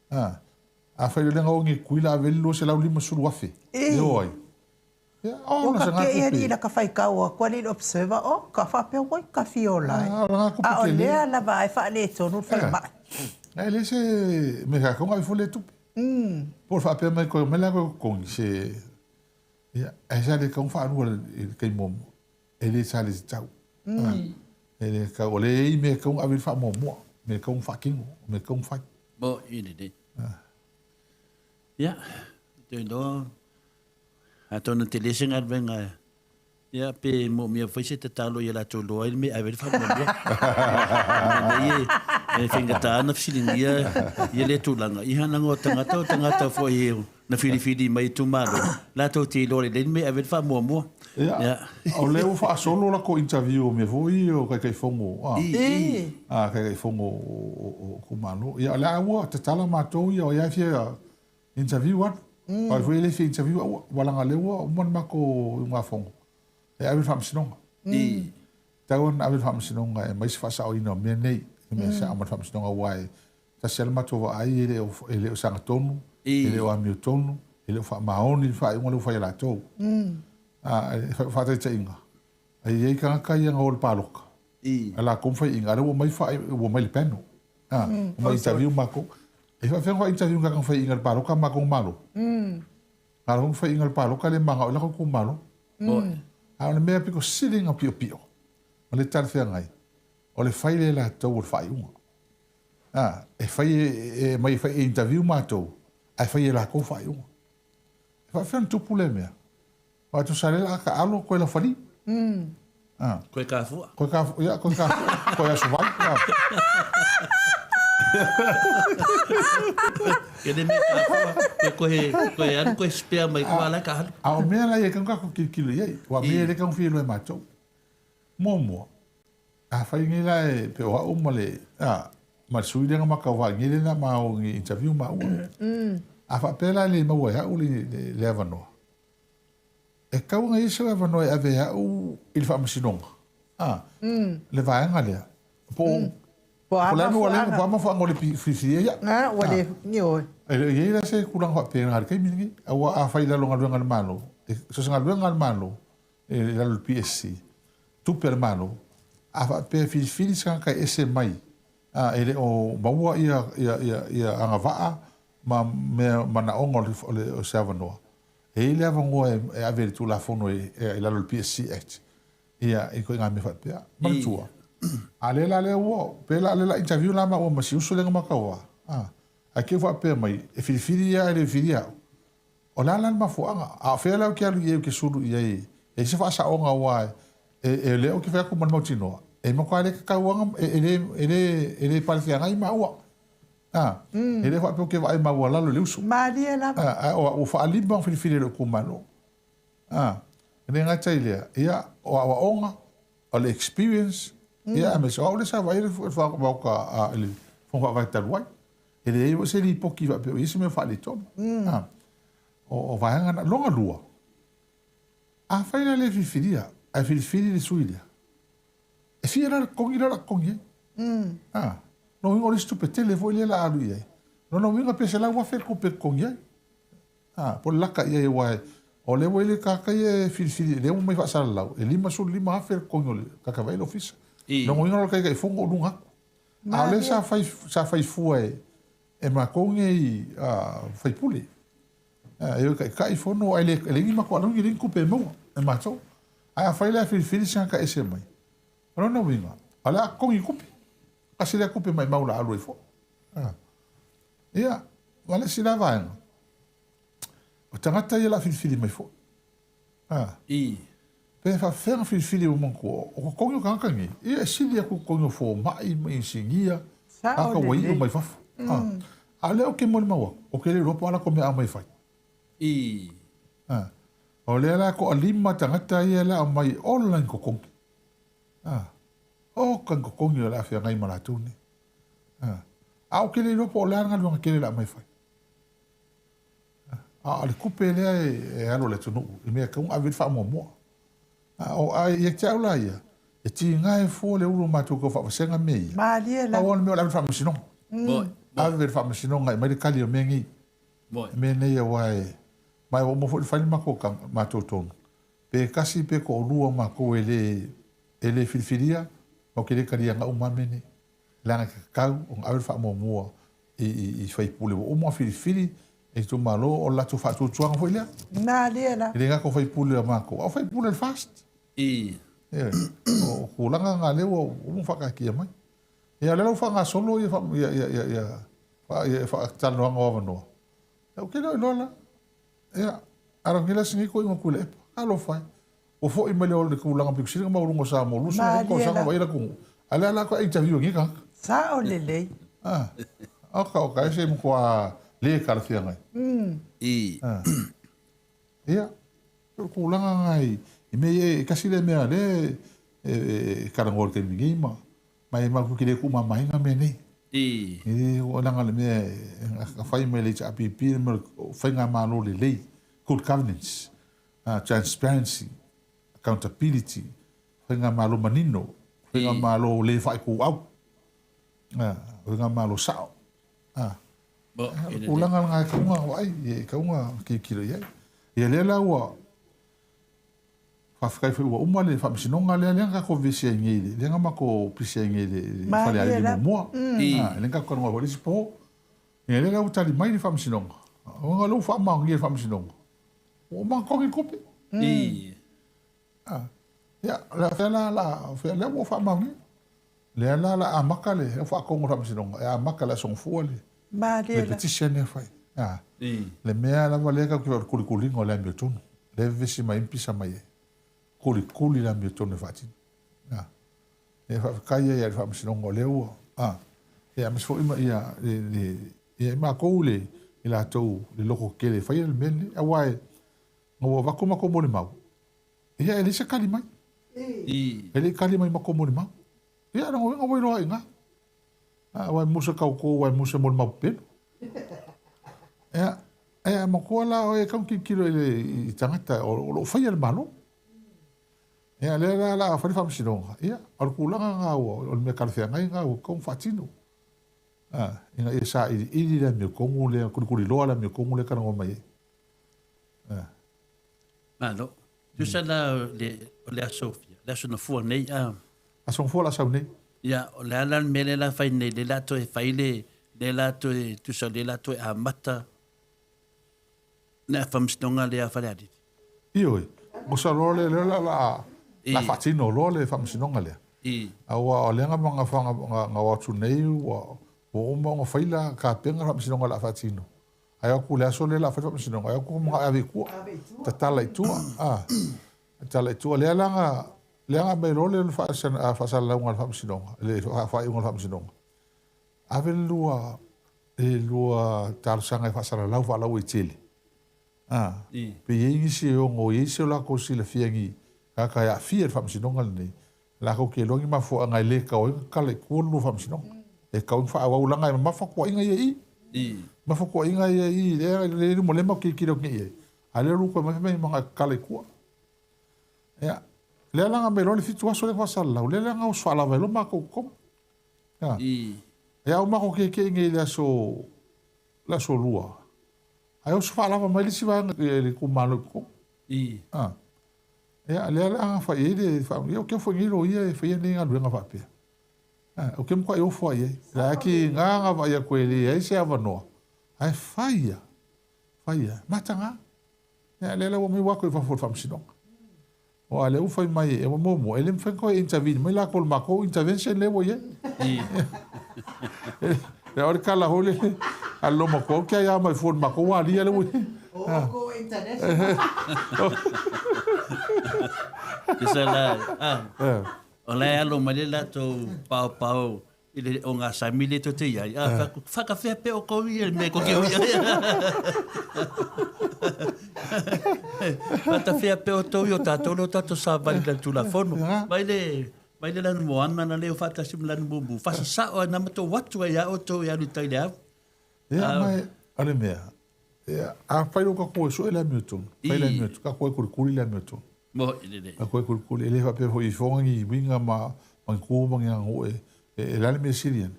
A, afai o lea na o i Tutuila ave ai le $250,000, e o ai? Ua ka keʻi alii la ka faitau atu alii le observer o ka faapea oi ka fia ola ai. A o lea lava ae faaletonu le falemai. E leai se mea tatou na ave fua lea tupe. Po o le faapea mai koe omai la koe totogi se ia ae sa le tatau ona faalua i le taimi muamua. E le sa le tatau. E le tatau o lea e i ai mea e tatau ona ave i ai le faamuamua, mea e tatau ona faatino, mea e tatau ona fai. Mo i lelei. Ia, ou te iloa Atonu tele se galuega ia pe moomia foi se tatalo ia latou iloa ai le mea e ave ai le faamuamua. Mea nei e faigata ona fesiligia ia lea tulaga. Ia leaga o tagata o tagata foi na filifili mai itumalo, latou te iloa lelei le mea e ave ai le faamuamua. Ia, o lea ua faasolo latou interview o mea foi ia o Taitaifono, a, Taitaifono o itumalo. Ia o lea ua tatala matou ia, o ai lava e fia Interview atu. O ai foi e le fia interview aua, ua leaga o lea ua uma le matou iugafono e ave i le faamasinoga. E tatau ona ave i le faamasinoga e aumai se faasaoina o mea nei, le mea sao ma le faamasinoga aua e tasi lava le matou vaai e le o, e le o sagatonu, e le o amiotonu, e le o faamaoni le faaiuga lea ua fai e latou. A, faataitaiga. E i ai tagata ia na o i le palota, a latou ma faiaina, a o lea ua omai ua omai i le panel. A, omai interview matou. E faapefea ona faa-interview i ni tagata na faiaina i le palota a matou na malo? A o la foi na faiaina i le palota e le manao ai latou itumalo. A o le mea pito sili ona piopio ma le talafeagai, o le fai lea e latou o le faaiuga. A, e fai e aumai e fai e interview matou, ae fai e latou faaiuga. E faapefea ona tupu lea mea? Aua tusa lea o le a taalo toe laufali. Ah. Koe kafua. Koe kafua, ia, koe kafua, koe aso vai. Ke le mea kafua, koe koe, koe alu koe spare mai kua ala ka alu. A o mea la ia e kau kakou kilokilo i ai, ua mea e le kau fia iloa e matou. Muamua, afai nei la e pe o au ma le, a, ma le sui lea na ma tauva i nei lea na ma o ni interview maua. A faapea la e le maua e au le, le, le avanoa, E tatau ona i ai se avanoa e ave e au i le faamasinoga, a, le vaega lea, po o, po o le a mea ua po o a mafuaaga ua le filifili ai au. A, ua le, ioe. E le o i ai la se tulaga faapena i le taimi lenei. Aua afai i lalo o galuega a le Malo, so o se galuega a le Malo, i lalo o le PSC, tupe a le Malo, a faapea e filifili se tagata e ese mai, a, e le o maua ia, ia, ia, ia agavaa ma mea manaoga o le, o se avanoa, E i ai le avanoa e ave i le Tulafono i lalo o le PSC Act, ia, i ituaiga mea faapea. Manatua, a lea la lea ua, pe la lea la interview la maua ma si uso lea na ma tauva, a, ae te i ua faapea mai, e filifili ia ae le filifilia au. O le a la le mafuaaga? A o fea la ou te alu i ai ou te sulu i ai, e i ai se faasaoga aua e, e, lea ou te fai atu ma le mautinoa, e matua le tatau lava ona, e, e le, e le, e le palefeagai maua. A, e le faapea ou te vaai maualalo i le uso. Malie lava. A, ae ua faalima ona filifili e lou itumalo. A, e le gata i lea, ia, o aoaoga, o le experience, ia, aemaise o au lea sa vaaia le Maota i le Fono Faavae talu ai. E leai foi se lipoti faapea o i ai se mea faaletonu. A, o vaega na. Lona lua, afai la e le filifilia, ae filifili le sui lea, E fia la le totogi lea o le a totogi ai. A, lona uiga o le isi tupe tele foi lea o le a alu i ai. Lona uiga pe $100,000 le tupe e totogi ai. A, po o le laka i ai aua o lea ua i ai le tagata ia e filifili, lea ua omai faasalalau, e $55,000 le totogi o le tagata e vaai le ofisa. Lona uiga o le Taitaifono o luga atu. A o lea sa fai, sa fai fua e, e matou nei sui usufono. E o e taitai fono ae le, leai ni matou alauni, leai ni tupe e maua e matou. Ae afai la e filifili se tagata ese mai, o lona uiga, o le a totogi tupe. Tasi lea tupe maimau o le a alu ai foi. Ia, ma le isi la vaega, o tagata ia o le a filifili mai foi. I. Pe faapefea ona filifili ua manatua, o totogi o tagata nei, ia e sili atu totogi o fomai ma inisinia, tagata ua iu mai fafo. A o lea ou te molimau atu, ou te le iloa po o a latou mea aumai e fai. I. O lea la e toalima tagata ia le aumai e ola ni totogi. Oka ni totogi o le a feagai ma latou nei. A ou te le iloa po o le a le galuega tele o le a aumai e fai. A o le tupe lea e alu a le atunuu i mea e tatau ona ave i ai le faamuamua. A ia te au la ia, e tiga e fua le ulu o matou tau faavasega mea ia. Malie lava. Pau lava le mea o le ave i le faamasinoga. Ave i le faamasinoga e aumai le tali o mea nei. Mea nei aua e, ma ua uma foi ona fai le matou matou tonu, pe tasi pe toalua o matou e le, e le filifilia, matou te le taliaina uma lava mea nei. Leaga e tatau ona ave le faamuamua i sui usufono ua uma ona filifili e itumalo, o le latou faatuatuaga foi lea. Malie la. E le gata o sui usufono a matou, a o sui usufono a le FAST. Ioe. O tulaga na lea ua uma ona faataatia mai. Ia o lea la ua faagasolo ia ia faatalanoaga o avanoa. Ou te le o iloa la. Ia, Aragila sini koʻi ma Tuilaepa. Talofa e. Ua foi mai le tulaga pito sili ona maualuga o Samoa, 23 tausaga o vaai le atunuu, a o lea la faatoa interview e nei tagata. Sao lelei. Ah, oka oka e se matua le talafeagai. I. Ia, o le tulaga lena i mea ia, e tasi lea mea lea e talanoa i le taimi nei ma ma e matou te le tuumamaina mea nei. I. E leaga le mea e fai mai le HRPP, le mea o faigamalo lelei, good governance, transparency, accountability, faigamalo manino, faigamalo le faaituau, faigamalo sao. O le tulaga lena e tatau ona vaai, e tatau ona tilotilo i ai. Ia lea la ua. Faafetai foi ua uma le faamasinoga lea, lea na tatou vevesi ai nei, lea na matou pisi ai nei i le Falealili muamua. Lea na tatou talanoa ai foi i le isi po. Ia lea la ua tali mai le faamasinoga, ona o lea ua faamaonia e le faamasinoga, ua uma ona totogi le tupe. Ia, lea la, lea ua faamaonia. Lea la o le a amata le faatonu o le faamasinoga, e amata i le Aso Gafua le petition lea e fai. Le mea lava lea tatou te vaai o le kulikuliga o le amiotonu, lea e vevesi mai ai ma pisa mai ai. Kulikuli le amiotonu e faatino. Ia faafetai ai i le faamasinoga o lea ua, ia aemaise foi ma ia le, ia i matou le, i latou le lototetele e faia le mea lenei. Aua e, ua avatu matou molimau, Ia, e leai se tali mai. E le i tali mai matou molimau. Ia, lona uiga ua iloa ai i ina. Aua e musa tauto, aua e musa molimau pepelo. Ia, e matua la oe e tatau ona tilotilo i le i tagata o lo o faia le Malo. Ia, lea la o le a fai le faamasinoga, ia, o le tulaga lena ua, o le mea talafeagai lena ua tatau ona faatino. Ina ia sailiili le amiotonu lea, kulikuliloa le amiotonu lea e talanoa mai ai. Malo. Tusa la o le aso, le aso Gafua nei a. Aso Gafua la sau nei. Ia, o le a la le mea lea la fai nei, lea la toe fai le, lea la toe, tusa lea la toe amata le faamasinoga lea a Falealili. Ioe, masalo lea lea la la la faatino loa le faamasinoga lea. Aua o lea na na o atu nei ua uma ona fai la tapena le faamasinoga o le a faatino. Ae o atu i le aso lea o le a fai le faamasinoga, ae o atu manao e ave i tua, tatala i tua, a, tatala i tua. Lea la na, lea na aumai loa le faasalalauga a le faamasinoga, le faaiuga a le faamasinoga, ave le lua, le lua talosaga e faasalalau faalauaitele, a, pe i ai nisi e ono i ai se latou silafia i ni tagata e aafia i le faamasinoga lenei, Latou te iloa ni mafuaaga e le tatau ai ona tatala i tua le lua faamasinoga. E tatau ona faaauau leaga e mamafa tuuaiga ia i i. Mamafa tuuaiga ia i i, lea e luma lea matou tilotilo atu nei i ai. A o lea ua toe mai fai mai e tatala i tua. Ia, lea la na aumai loa le 7 aso lea na faasalalau, lea la na oso faalava ai loa matou i totonu. Ia, a ua matou tietie i nei i le aso, le aso Lua, ae oso faalava mai le isi vaega i le itumalo i totonu. Ia, lea la na fai ai le faa... Ia, ou te ofo i nei loia e faia nei galuega faapea. Ou te matuai ofo lava i ai. La e tiga na vaai atu e leai se avanoa, ae fai lava, fai lava. Mataga. Ia, lea la ua omai ua o atu i fafo o le faamasinoga. Aua o lea ua fai mai, e muamua, e le mafai ona toe intervene mai latou i le matou intervention lea ua i ai. O le tala foi lele a le loomatua, ou te aia mai fua i le matou alia lea ua i ai. Oh, go international. Tusa la, ah, o la e alo mai le latou paopao i le ogasami le toe te i ai. Ah, whakawhea pe o kou ia me ko ke ui ai. Whakawhea pe o tou i o tātou le o tātou sāwali la tulafono. Mai le, mai le lanu moana na leo whaatasi ma lanu mumu. Whasasao ai na matou atu ai a o tou i alu tai le au. Ia, mai, o le mea, ia, a fai loa tatou e sue le amiotonu, fai le amiotonu, tatou e kulikuli le amiotonu. Mo i lelei. Tatou e kulikuli, e le faapea foi i foga ni uiga ma, ma ni ku ma ni aganuu e, e, e le a le mea sili ane.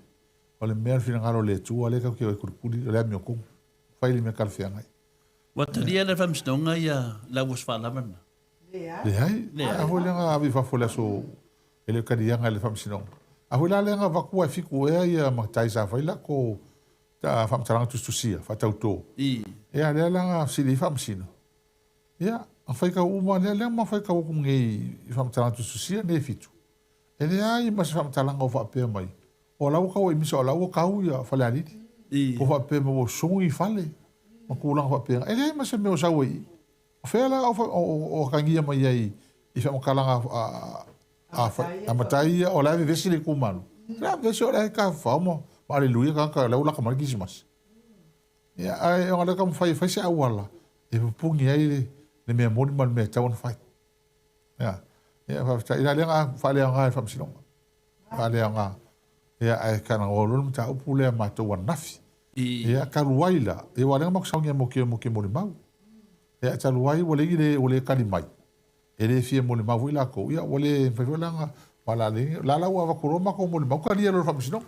O le mea o le finagalo o le Atua lea tatou te o e kulikuli, o le amiotonu. Fai le mea talafeagai. Ua talia e le Faamasinoga ia le auaso faalava lena? Leai. Leai. A foi lea na ave i fafo i le aso e le o taliaga e le Faamasinoga. A foi la lea na avatu ae fitu ea ia matai sa fai lako faamatalaga tusitusia, faatautō. Ia lea la na fesili ai Faamasino. Ia, na faitau uma lea, lea ma faitau atu nei i faamatalaga tusitusia nei e fitu. E leai ma se faamatalaga o faapea mai, o la ua tau ai misa o la ua tau ia Falealili. Po o faapea mai ua sogi i fale ma tulaga faapena. E leai ma se mea o sau ai i i. O fea la o atagia mai ai i faamatalaga a matai ia o la e vevesi le itumalo? O la e vevesi o la e tafafao ma aleluia tagata o la e ua laka mai le Kirisimasi. Ia, ae ona lea taumafai e fai se auala e pupuni ai le mea moni ma le mea e tatau ona fai. Ia, ia faafetai. Ina lea na faaleaoga e le Faamasinoga. Faaleaoga. Ia, ae talanoa loa le mataupu lea matou ananafi. Ia, talu ai la, ia aua o lea na matou saunia mo ke, mo ke molimau. Ia, talu ai ua leai ni ua le tali mai, e le fia molimau foi latou, ia ua le mafai foi la ona, aua o le a leai, la la ua avatu loa matou molimau, talia loa e le Faamasinoga.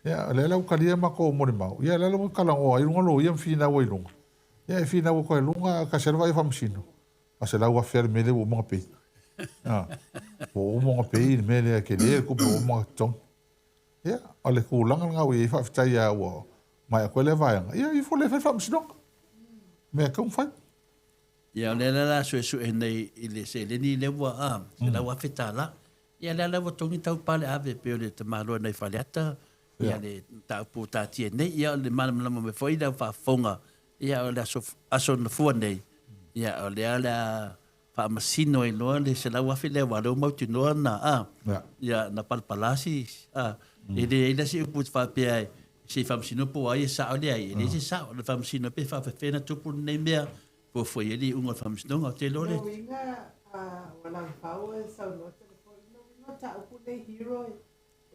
Ia, o lea la ua talia matou molimau, ia lea la ua talanoa ai i luga loia ma finau ai i luga. Ia, e finau atu ai i luga, tasi lava le vaai a Faamasino. $100,000 le mea lea ua uma ona pei. Ua uma ona pei le mea lea, e tele le tupe ua uma ona totogi. Ia, o le tulaga lena ua i ai, faafetai lava ua maea atu ai lea vaega, ia ifo lea e fai le faamasinoga. Mea e tatau ona fai. Ia, o lea la o le a suesue nei i le seleni lea ua $100,000. Ia, lea la ua togi tau paleave pei o le tamaloa nai Faleata, ia le mataupu ua taatia nei. Ia, o le malamalama mai foi lau faafofoga, ia o le aso, aso Gafua nei, ia o lea o le a faamasino ai loa le $100,000 lea aua o lea ua mautinoa na, a, ia na palapala si, a, e leai la se upu faapea e se i faamasino po o ai e sao leai, e leai se sao, o le faamasino pe faafefea na tupu lenei mea, fuafua i ai le iuga o le faamasinoga. Ou te iloa le. Lona uiga, ua Laufau e saunoa telefoni, lona uiga o mataupu nei hero e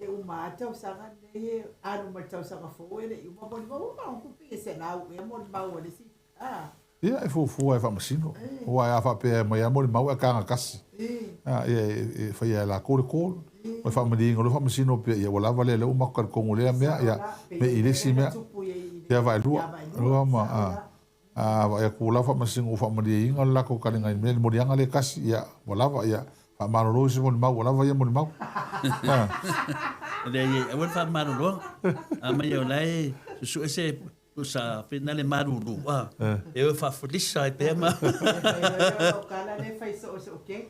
E uma lava le tausaga lenei e alu ma le tausaga fou e le i uma molimau. Ua maua tupe ia 100 ea molimau a le isi a. Ia e fuafua e faamasino aua a faapea e aumai lava molimau ae taga tasi ia e faia e latou le call o le faamalieina o lea faamasino pea ia ua lava lea lea ua matou talitonu i lea mea ia me i le isi mea ia vaelua lua ma A vaai atu la faamasino ua faamalieina le latou taliga i le mea le moliaga lea e tasi, ia, ua lava, ia, faamalolo isi molimau, ua lava ia molimau. Leai, aua le faamaloloa. A mai o la e susue se pusa fina le malulu, a, e o e faafulisa ai pea ma. O kala le fai so so ke.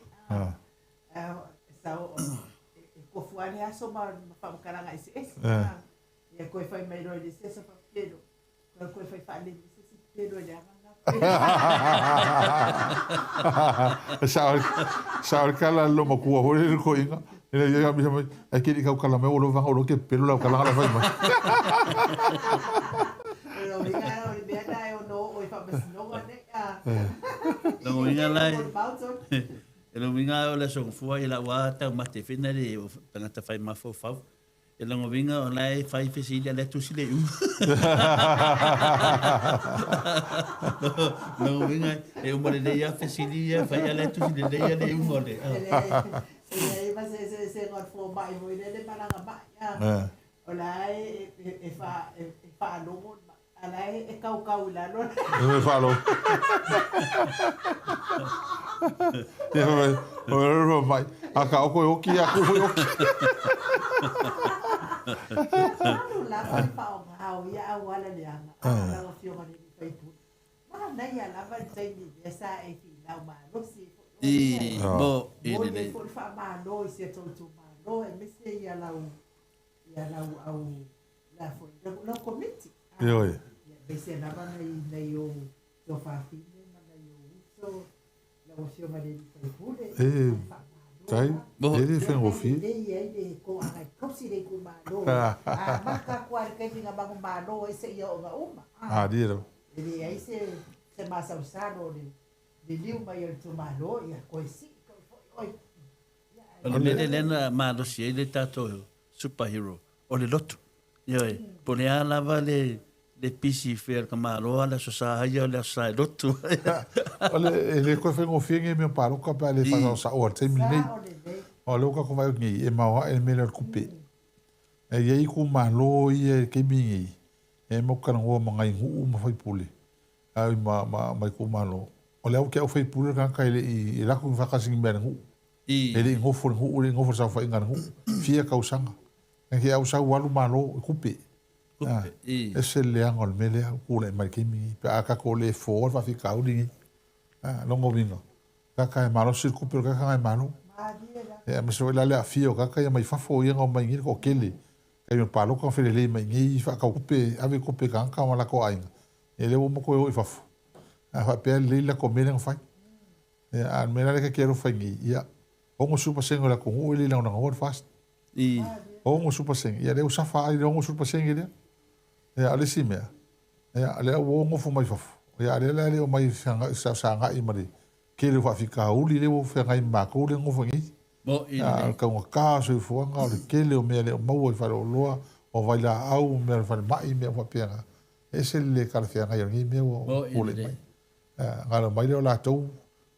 Sa o e kofu ale aso ma faamatalaga eseese. Ia koe fai mai loa i le isi aso faapelo. Koe koe fai faalele se isi pelo e leaga lena. Sao sao le kala le matua foi le toeaina. Ina ia ia mai ai ke li kau kala mai o lo vanga o lo ke pelo lau kala la fai mai. O lona uiga o le mea lena e ono oo i faamasinoga nei a. Lona uiga la e lona uiga o le aso Gafua i lau lava taumate foi lea o tagata fai mafaufau. E lona uiga o la e fai fesili a o la e tusi le iuga. Lona uiga e uma lelei lava fesili ia e fai a o la e tusi lelei lava le iuga o le. E leai ma se eseesega o le fomai foi lea le malaga mai a. O la e faalogo le mai. A la e kaukau i lalo. E faalogo. Ia fai mai, o le mai, a ka oko e oki, a ku foi oki. Alu lava le faaaoga o ia auala leaga a lau Afioga i le sui usufono. Manaia lava le taimi lea sa e finau malosi ai foi oe. E momoli ai foi le faamalo i si a tou itumalo aemaise ia lau ia lau au la foi lau komiti. Ioe. Ia aemaise lava nai nai ou tuafafine ma nai ou uso, lau Afioga i le alii faipule. E, tai, e le faigofie. Lelei ai le toaga e tausi le itumalo. Amata atu lava i le taimi na manumalo ai seia oo ina uma. Alia lava. E leai se se masalosalo o le liliu mai o le itumalo, ia toe sii toe foi oe. O le mea lea na malosi ai le tatou super hero, o le lotu. Ioe, po o le a lava le le pisi fea o le tamaloa, le Aso Sa ia, o le Aso Sa e lotu. O le, e le toe faigofie nei mea o palota pe a le faasaosaoa i le taimi lenei. Aua o lea ua tatou vaai atu nei, e maoae le mea lea o le tupe. E i ai itumalo ia i le taimi lenei, e matou talanoa ma nai nuu ma faipule, ai ma, ma, ma itumalo. O le au ke au faipule le tagata e le i, e alu atu ni faatasi ni mea a le nuu. E le i nofo i le nuu, e le i nofo i le saofaiga a le nuu, fia tausaga. E ke au sau alu malo i tupe. E ese le leaga o le mea lea ua tulai mai i le taimi lenei, pe a tatou le foa le faafitauli lenei. Lona uiga, tagata e malosi le tupe o le tagata lena e malo. Ia aemaise foi la le aafia o tagata ia mai fafo ia na omai nei le toatele, taimi o le palota na felelei mai i inei faatau tupe, ave tupe i tagata ma latou aiga, ia lea ua uma toe o i fafo. A faapea e lelei le latou mea lea na fai. Ia, a o le mea la lea ta te alofa ai nei, ia, 60% o le atunuu e le i lagolagoa le FAST. 60%, ia lea ua safa ai le 60% lea. Ia, o le isi mea, ia, o lea ua o nofo mai fafo, ia, a o lea la e le omai fesagai ma le tele o faafitauli lea ua feagai ma matou lea e nofo nei. Ia, o le taugata o le soifuaga, o le tele o mea e le o maua i faleoloa, o vailaau, mea o le falemai, mea uma faapena. E ese le le talafeagai o lenei mea ua tulai mai. Galo mai lea o latou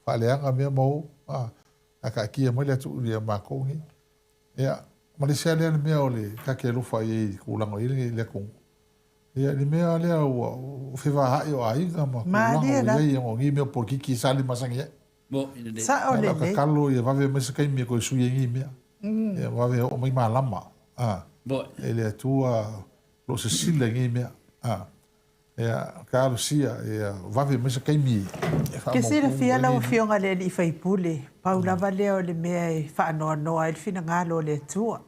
faaleaga mea ma o, ae taatia mai le atunuu ia matou nei. Ia, ma le isi lava lea le mea o le ta te alofa i ai i le tulaga o i ai le atunuu. Ia, le mea lea ua fevaai o aiga ma tulaga ua i ai ona o nei mea o polokiki sa le masani ai. Sao A o lau lelei. tatalo ia vave mai se taimi e toe sui ai nei mea. Ia vave oo mai malama a e le Atua o lo o sisila i nei mea. A ia talosia ia vave mai se taimi e Ke faamautu silafia ai lau nei mea. Afioga i le Alii Faipule, pau lava lea o le mea e faanoanoa ai le finagalo o le Atua,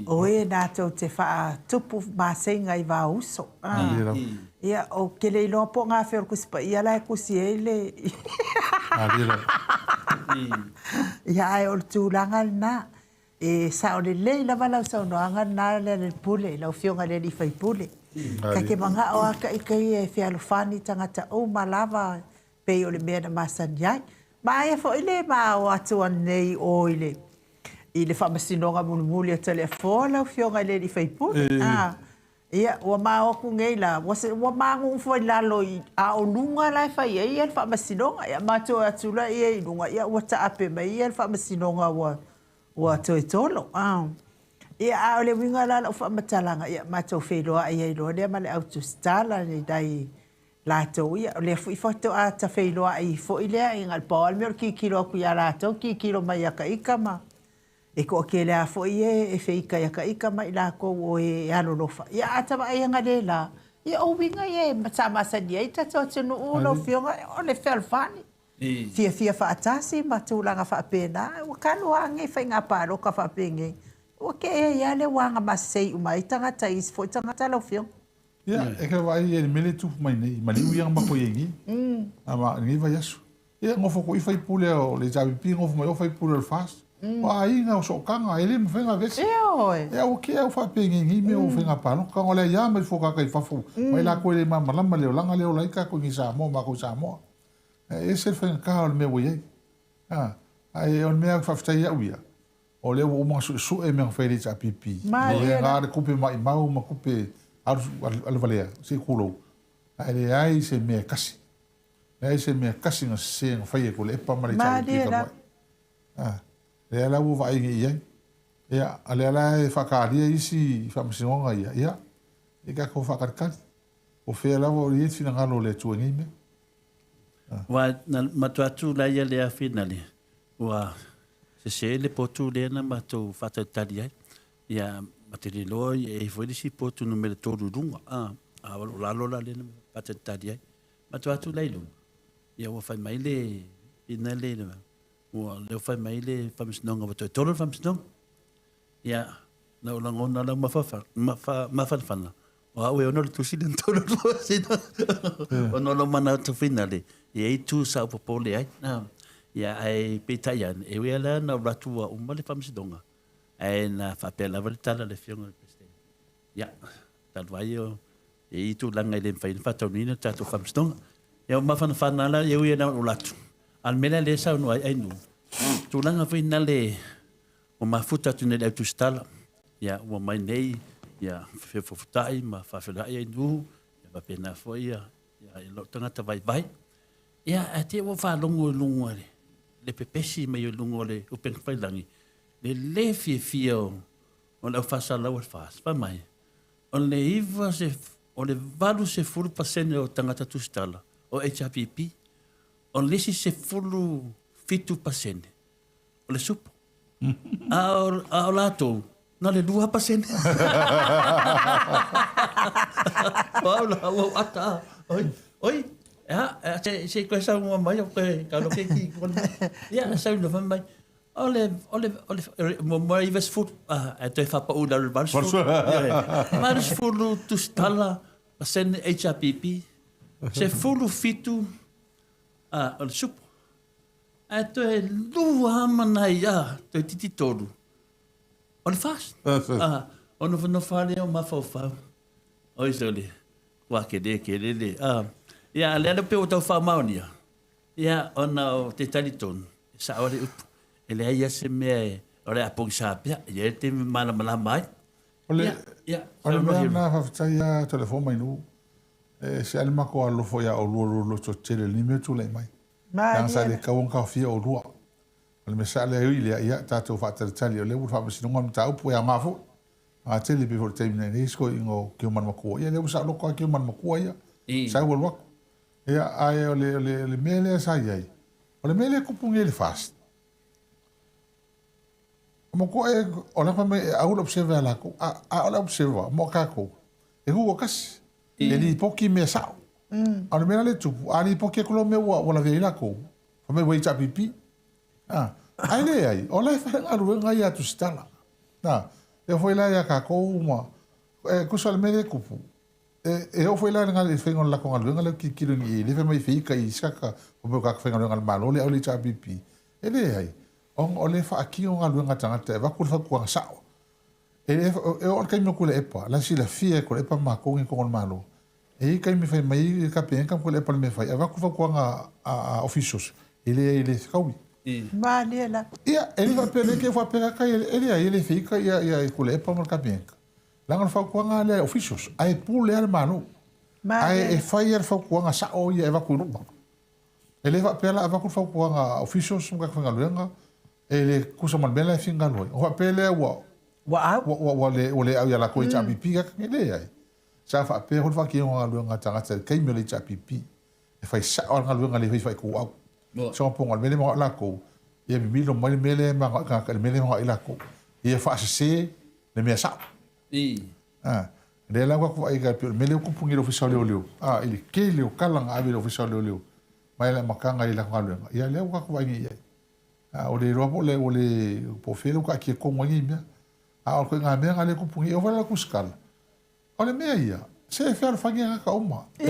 o e latou te faatupu maseiga i vaouso. Malie lava. Ia, ou te le iloa po o gafea o le Tusi Paia la e tusi ai le. Malie lava. Ia, ae o le tulaga lena. E sao lelei lava lau saunoaga lena Lealailepule, lau Afioga i le alii faipule. Ta te manao lava taita ia e fealofani tagata uma lava pei o le mea na masani ai. Manaia foi le ma o atu ananei i o i le i le faamasinoga mulimuli a Toleafoa lau Afioga i le alii faipule. Ia, ua ma o atu nei la, ua se, ua ma nonofo i lalo i, a o luga la e fai ai le faamasinoga. Ia, matou o atu laia i luga, ia ua taape mai ia le faamasinoga ua, ua toe tolo. A. Ia, a o le uiga la o lau faamatalaga, ia matou feiloai ai loa lea ma le au tusitala i nai latou ia, o lea foi faatoa ta feiloai foi lea, ia na o le pau lava le mea o le tilotilo atu ia latou, tilotilo mai ia ta ita ma E toatele lava foi e e feita ia ta ita ma i latou o e alolofa. Ia a ta vaai analeila, ia o uiga ia e sa masani ai tatou atunuu lau Afioga, o le fealofani, fiafia faatasi ma tulaga faapena. Ua talu lava nei faiga palota faapenei, ua tea ai lava le uaga masei uma ai tagata i isi foi tagata lau Afioga. Ia, e ka vaai i le mea lea e tupu mai nei, maliu ia na matou i ai nei, a lenei vaiaso. Ia, nofo atu i faipule o le HRPP, nofo mai o faipule o le FAST. O aiga, o sootaga, e le mafai ona aveese. Ioe. Ia, ua tea au faapenei nei mea o faiga palota, ona o le aia mai fua tagata i fafo, mai latou e le malamalama i le olaga lea e ola ai tatou i nei Samoa, matou i Samoa. E ese le faigata o le mea ua i ai. A, ae o le mea faafetai ia au ia, o lea ua uma ona suesue mea na fai e le HRPP. Malie E la. na le tupe maimau ma tupe alu, alu valea, se i tulou, ae leai se mea e kasi. Leai se mea tasi na sese na faia e Tuilaepa ma le HRPP Malie talu la. ai. A, lea la ua vaai nei i ai. Ia, a lea la e faatalia isi faamasinoga ia, ia, i tatou faatalitali. O fea lava o i ai le finagalo o le Atua i nei mea. Aua na matou atu la ia le afi na le, ua sese le potu lea na matou faatalitali ai. Ia, ma te le iloa e i ai foi le isi potu numera tolu i luga, a, a o lo o lalo la lea na faatalitali ai. Matou atu la i luga, ia ua fai mai le ina le, ua lea ua fai mai le faamasinoga ua toe tolo le faamasinoga. Ia, na ou lagona lau mafanafana, o au e ono le tusi lea na tolo le faamasinoga. Ona o lou manatu foi nale, e i ai itu sa ou popole ai. Ia, ae peitai ane, e ui lava la na ou alu atu ua uma le faamasinoga, ae na faapea lava le tala a le Afioga i le Peresetene, Ia, talu ai o e i ai tulaga e le mafai ona faataunuina le tatou faamasinoga. Ia, ua mafanafana lava la, e ui lava na ou alu atu, a o le mea lea lea e saunoa ai Ainuu, tulaga foi nale ua mafuta atu nei i le au tusitala, ia, ua mai nei, ia, fefofotai ma faafeiloai Ainuu, ia faapena foi ia, ia lou tagata vaivai. Ia, ae te i ua faalogo i luga o le pepesi mai o luga o le upega tafailagi, le le fiafia o o le au faasalalau a le FAST, fai mai, o le iva se, o le 80% o tagata tusitala o HRPP, o le isi 17% o le supo. A o, a o latou, na o le 2%. O au la, ua ou ata a. Oi, oi, e a, se, se i koe saunoa mai, o koe kau keiki i kona. Ia, saunoa fai mai, O le, o le, o le, muamua 90, ae toe faapau i lalo i le 80. Ioe. 80 tusitala pasene HRPP, 17 o le supo. Ae toe lua lava ma nai a, toeitiiti tolu, o le FAST. Ona nofonofo lava lea o mafaufau. Oi sole, ua kele kele le, ia, a o lea pei ua tau faamaonia, Ia, ona ou te talitonu, e sao le upu, e leai lava se mea e, o le a pogisa pea, e i ai le taimi e malamalama ai. O le, Ia, ia, o le saunoa mea Hero. lena, faafetai lava Toleafoa Mainu, e ese lava le matou alolofa ia oulua lo loto tele i lenei mea ua tulai mai. Leaga sa Malie le la. tatau ona taofia oulua. O le mea sao lea, e ui i lea, ia tatou faatalitali o lea ua faamasinoga le mataupu e aoga foi. Aoga tele pei foi o le taimi na i ai isi toeaiina o Tioman Matua, ia lea ua saoloto lava Tioman Matua ia, sau alu atu. Ia, ae o le, o le, o le mea lea sa i ai, O le mea lea e tupu nei i le FAST, matua e, o la fai mai e au le observe ia latou, a, a o le observer mo tatou, e tutoatasi, e lipoti mea sao. A o le mea la lea e tupu, a lipoti atu loa mea ua, ua lavea ai latou, fai mai ua HRPP. A, ae leai, o la e fai galuega ia a Tusitala. A, e oo foi la ia tatou ma, e tusa o le mea lea e tupu, E, e oo foi la i le faiga o le latou galuega lea tilotilo nei i ai, lea fai mai e feita i isi tagata, fai mai o tagata faigaluega a le Malo lea au le HRPP. E leai, ona o lea e faatino galuega a tagata e avatu le fautuaga sao. E, e, e oo i le taimi o Tuilaepa, la e silafia e Tuilaepa ma matou nei i totonu o le Malo, e i ai taimi e fai mai ai le Kapeneta ma Tuilaepa i le mea e fai, avatu le fautuaga a officials, e leai e le fetaui. Malie lava. Ia, e le faapea lea te faapea tagata ia, e leai e le feita ia, ia Tuilaepa ma le Kapeneta. Leaga o le fautuaga lea e officials, ae pule lava le Malo. Ae e fai lava le fautuaga sao ia e avatu i luma. E le faapea la avatu le fautuaga a officials ma tagata faigaluega e le tusa ma le mea la e finagalo ai. Ona faapea lea ua ua au ua, ua, le, ua le au ia latou HRPP mm. E leai. Sa faapea foi le faatinoga o galuega a tagata i le taimi o le HRPP. E fai sao lava le galuega le fai faituau. Soga po o le mea lea e manao latou, ia mimilo mai le mea lea e manao i tagata i le mea lea e manao i latou. Ia faasese le mea sao. Ah, lea la ua tatou vaai pei o le mea lea ua tupu nei i le Ofisa o Leoleo, ah, i le tele o tala na ave i le Ofisa o Leoleo mai le amataga i latou galuega, ia lea ua tatou vaai nei i ai. Ah, ua le iloa po o le, ua le, po o fea lea ua taatia tonu ai nei mea. A o le ituaiga mea lena lea e tupu nei, e oo foi la i le tusitala, O le mea ia, se e fealofani tagata uma. E,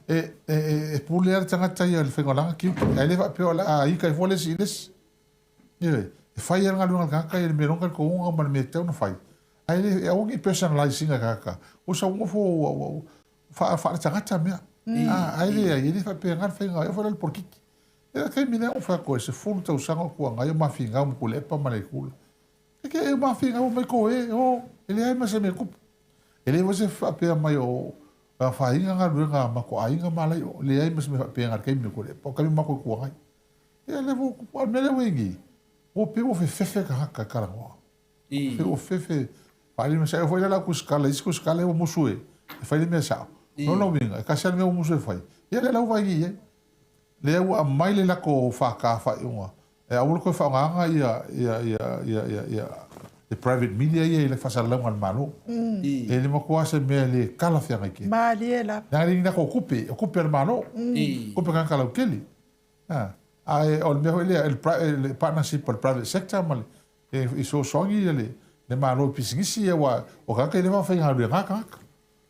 e, e, e pule lava le tagata ia i le faiga o lana tiute, ae le faapea o le a ita ai fua le isi i le isi. Ioe, e fai lava le galuega a le tagata ia i le mea e lona talitonuga ma le mea e tatau ona fai. Ae le, e aua ne i personalize ina e tagata, ua sau nofo ua, ua, ua faa, faaletagata mea. A, ae leai, e le faapena le faiga, e oo foi la i le polokiki. E le taimi lea na ou fai atu ai, 10 tausaga o tuangai o mafinau ma Tuilaepa ma Leitula. E ke e mafinau mai ko e, o, e leai ma se mea tupu. E leai foi se faapea mai o afaina galuega a matou aiga ma alai o, leai ma se mea faapena i le taimi o Tuilaepa, o taimi o matou itu agai. Ia lea foi ua tupu, a o le mea lea ua i ai nei, ua pei ua fefefe tagata e talanoa. Ua pei ua fefe, faaali mai, e oo foi la i lau tusitala, isi tusitala ua musu e fai le mea sao. O lona uiga, e tasi lava le mea ua musu e fai, ia lea la ua vaai nei i ai. Lea ua aumai le lako FK faaiuga e aua le toe faaaogaina ia ia ia ia ia ia le private media ia i le faasalalauga a le Malo. E le matua se mea le talafeagai tele. Malie lava. Leaga e le ni lako tupe, o tupe a le Malo. Tupe a tagata lautele. Ae o le mea foi lea, le partnership a le private sector ma le e fesoasoani le Malo i pisinisi ia aua o tagata ia lea e faafaigaluega tagata.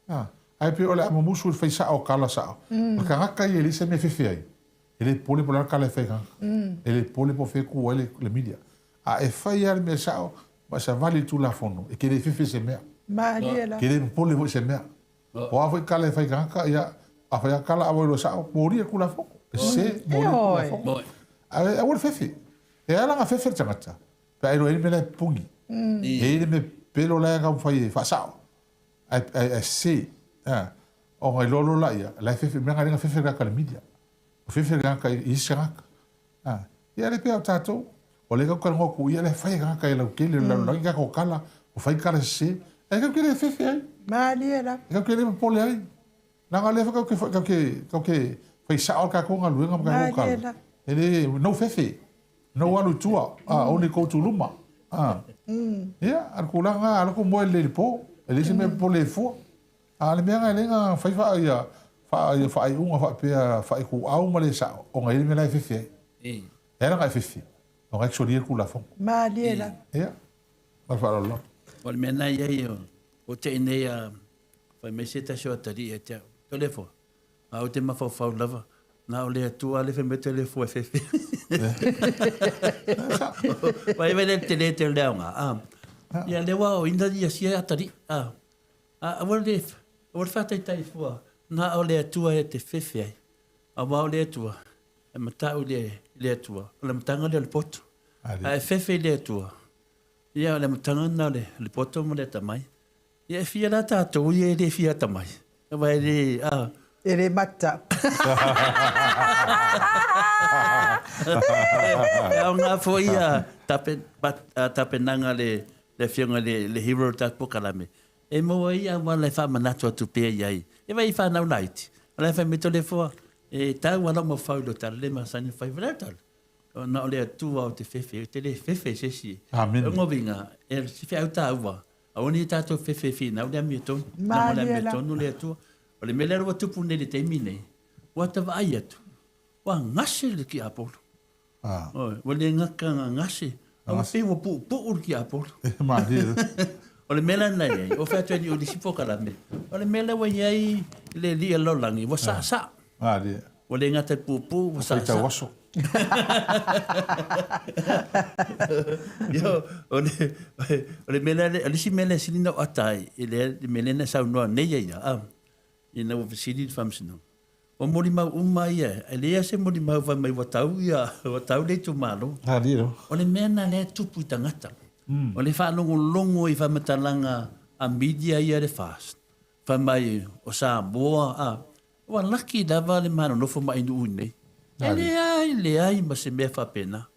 A, ae pei o le a mumusu i le fai sao o tala sao. O le tagata ia e leai se mea e fefe ai. E le popole po o le a le tala e fai e tagata. E le popole po o fea e tu ai le media. A e fai lava le mea sao ma e savali i le Tulafono, e te le fefe i se mea. Malie la. E te le popole foi i se mea. O a foi tala e fai e tagata, ia, a fai lava tala a ua iloa sao, molia le Tulafono. E sese, molia le Tulafono. Ae aua le fefe. E ala ona fefe le tagata, pe a iloa e i ai le mea la e pupuni. E i ai le mea pelo la e taumafai e faasao. Ae, ae, ae sese. A, ona iloa loa laia, la e fefe, mea na lea na fefe le tagata i le media. Ua fefe le tagata i isi tagata. A, ia le pea o tatou, o lea tatou talanoa atu, ia lea fai e tagata e lautele o le lalolagi tatou tala, ua fai tala sese, ae tatou te le fefe ai. Malie lava. Tatou te le popole ai. Leaga o lea foi tatou te, tatou te, tatou te fai sao le tatou galuega ma tatou tala. E le, no fefe. No alu i tua, a, only go to luma. A. Ia, a le tulaga lena, alu atu moe lelei i le po, e leai se mea e popole ai fua. A o le mea lena e leai ona fai faa, ia, faa, ia faaiuga faapea faaituau ma le sao, ona e i ai le mea la e fefe ai. E ala ona e fefe, ona e solia le Tulafono. Malie lava. Ia, ma le faaaloalo lava. O le mea lena e i ai, o te i nei a fai mai se tasi o atalii ia te au, Toleafoa, A ou te mafaufau lava, na o le Atua lea fai mai Toleafoa e fefe. Vai vai le tele tele le aoga. A, ia lea ua aoina ia sia atalii. A, a aua le, aua le faataitai fua, na o le Atua e te fefe ai. Aua o le Atua, e matau i le, i le Atua. O le amataga lea o le poto. A e fefe i le Atua, ia o le amataga lena o le, le poto ma le atamai. Ia e fia la tatou ia e le fia atamai. Aua e le, a. E le mata. E aoga foi ia tape, tapenaga a le Afioga i le Hero o le tatou polokalame, e maua ai auala e faamanatu atu pea i ai. E vaai i fanau laiti, o la e fai mai Toleafoa, E tau a lau mafaufau i lou tala le masani ona fai fai lau tala, ona o le Atua ou te fefe, ou te le fefe i se isi. Amene. O lona uiga, e se feau taua, aua ne i tatou fefe e finau le amiotonu, leaga o le amiotonu le Atua. O le mea lea ua tupu nei i le taimi nei, ua ta vaai atu, ua gase le tiapolo. Ua le gata na gase, a ua pei ua puupuu le tiapolo. O le mea la lena e i ai, ua fai atu ai o le isi polokalame, o le mea lea ua i ai le alii o le lalolagi, ua saasaa. Ua le gata i le puupuu, ua saasaa. Faitau aso. O le mea lea, o le isi mea lea e sili ona ou ata ai, i le mea lea na saunoa nei ai ia, ina ua fesili le Faamasinoga, Ua molimau uma ia, e leai se molimau fai mai ua tau ia, ua tau le itumalo. O le mea lena lea e tupu i tagata. O le faalogologo i faamatalaga a media ia le FAST, fai mai o Samoa, a, ua laki lava le ma nonofo mai nuu i nei. E leai, leai ma se mea faapena.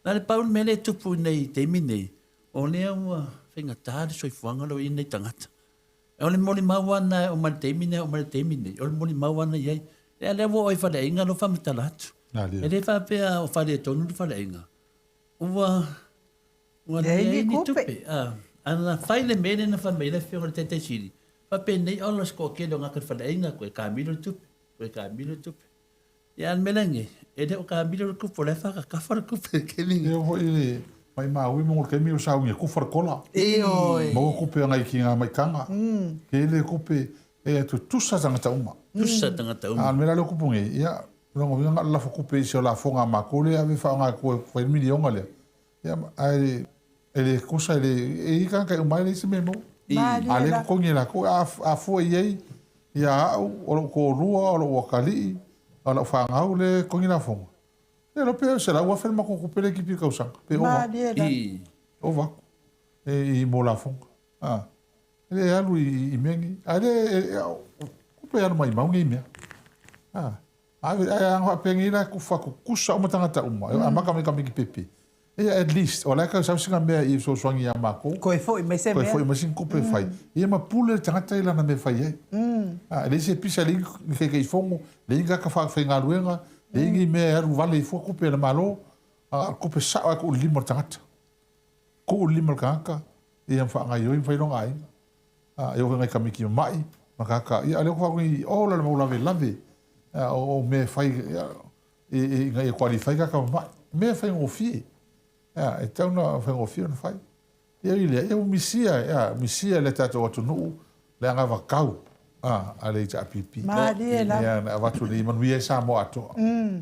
Na o le pau le mea lea e tupu i nei i taimi nei, o lea ua faigata le soifuaga lea ua i ai nei tagata. O le molimau lava lena e oo mai le taimi nei, oo mai le taimi nei, o le molimau lava lena e i ai. Lea lea ua oo i faleaiga lou faamatala atu. E le faapea o faaletonu le faleaiga, ua ua leai ni tupe. A na fai le mea lea na fai mai ai le Afioga i le Taitai Sili, faapenei ola se toatele o gata i le faleaiga, toe kamilo le tupe, toe kamilo le tupe. Ia a o le mea la nei, e le o kamilo le tupe, o la e faatatafa le tupe i le taimi lenei. E oo foi i le maimau i mo le taimi o saunia kufa le kola. Ioe. Maua kupe agai ki nga maitaga. Tele kupe e tutusa tagata uma. Tutusa tagata uma. A o le mea la lea o kupu nei, ia, lona uiga na o le lafo kupe i se o lafoga a matou lea e ave faaaoga e tua e fai le miliona lea. Ia, ae e le tusa, e le, e i ai tagata e uma ai e leai se mea e maua. A o lea e totogi e latou. A fua i ai ia au, o lou toalua, o lou atalii, o lau fanau lea e totogi lafoga, e iloa pe $100,000 le matou tupe lea e tipi i le tausaga, pe ova atu. Ova atu i mo lafoga. E le alu i mea nei. A le, tupe e alu maimau nei mea. Ae ana faapea nei la e kufa tutusa uma tagata uma, e amata mai tamaiti pepe. Ia at least, o la e tau sau sina mea i fesoasoani ia matou. Toe foi mai se mea. Toe foi mai sina tupe e fai. Ia ma pule le tagata i lana mea e fai ai. E leai se pisa, leai ni taitaifono, leai ni tagata faigaluega, leai ni mea e alu vale ai fua tupe a le Malo. A o le tupe sao lava e tuu i le lima o le tagata. Tuu i le lima o le tagata, ia ma faagaoioi ma fai lona aiga. A, e oo foi i nai tamaiti mama'i ma tagata, ia a o lea ua faapea nei, ola le mau lavelave, a, o mea e fai, ia, ina ia qualify tagata mama'i. Mea e faigofie, a, e tatau ona faigofie ona fai. Ia ui i lea, ia ua misia, ia, misia e le tatou atunuu le anavatau, a, a le HRPP. Malie lava. Ia, na avatu ina ia manuia ai Samoa atoa.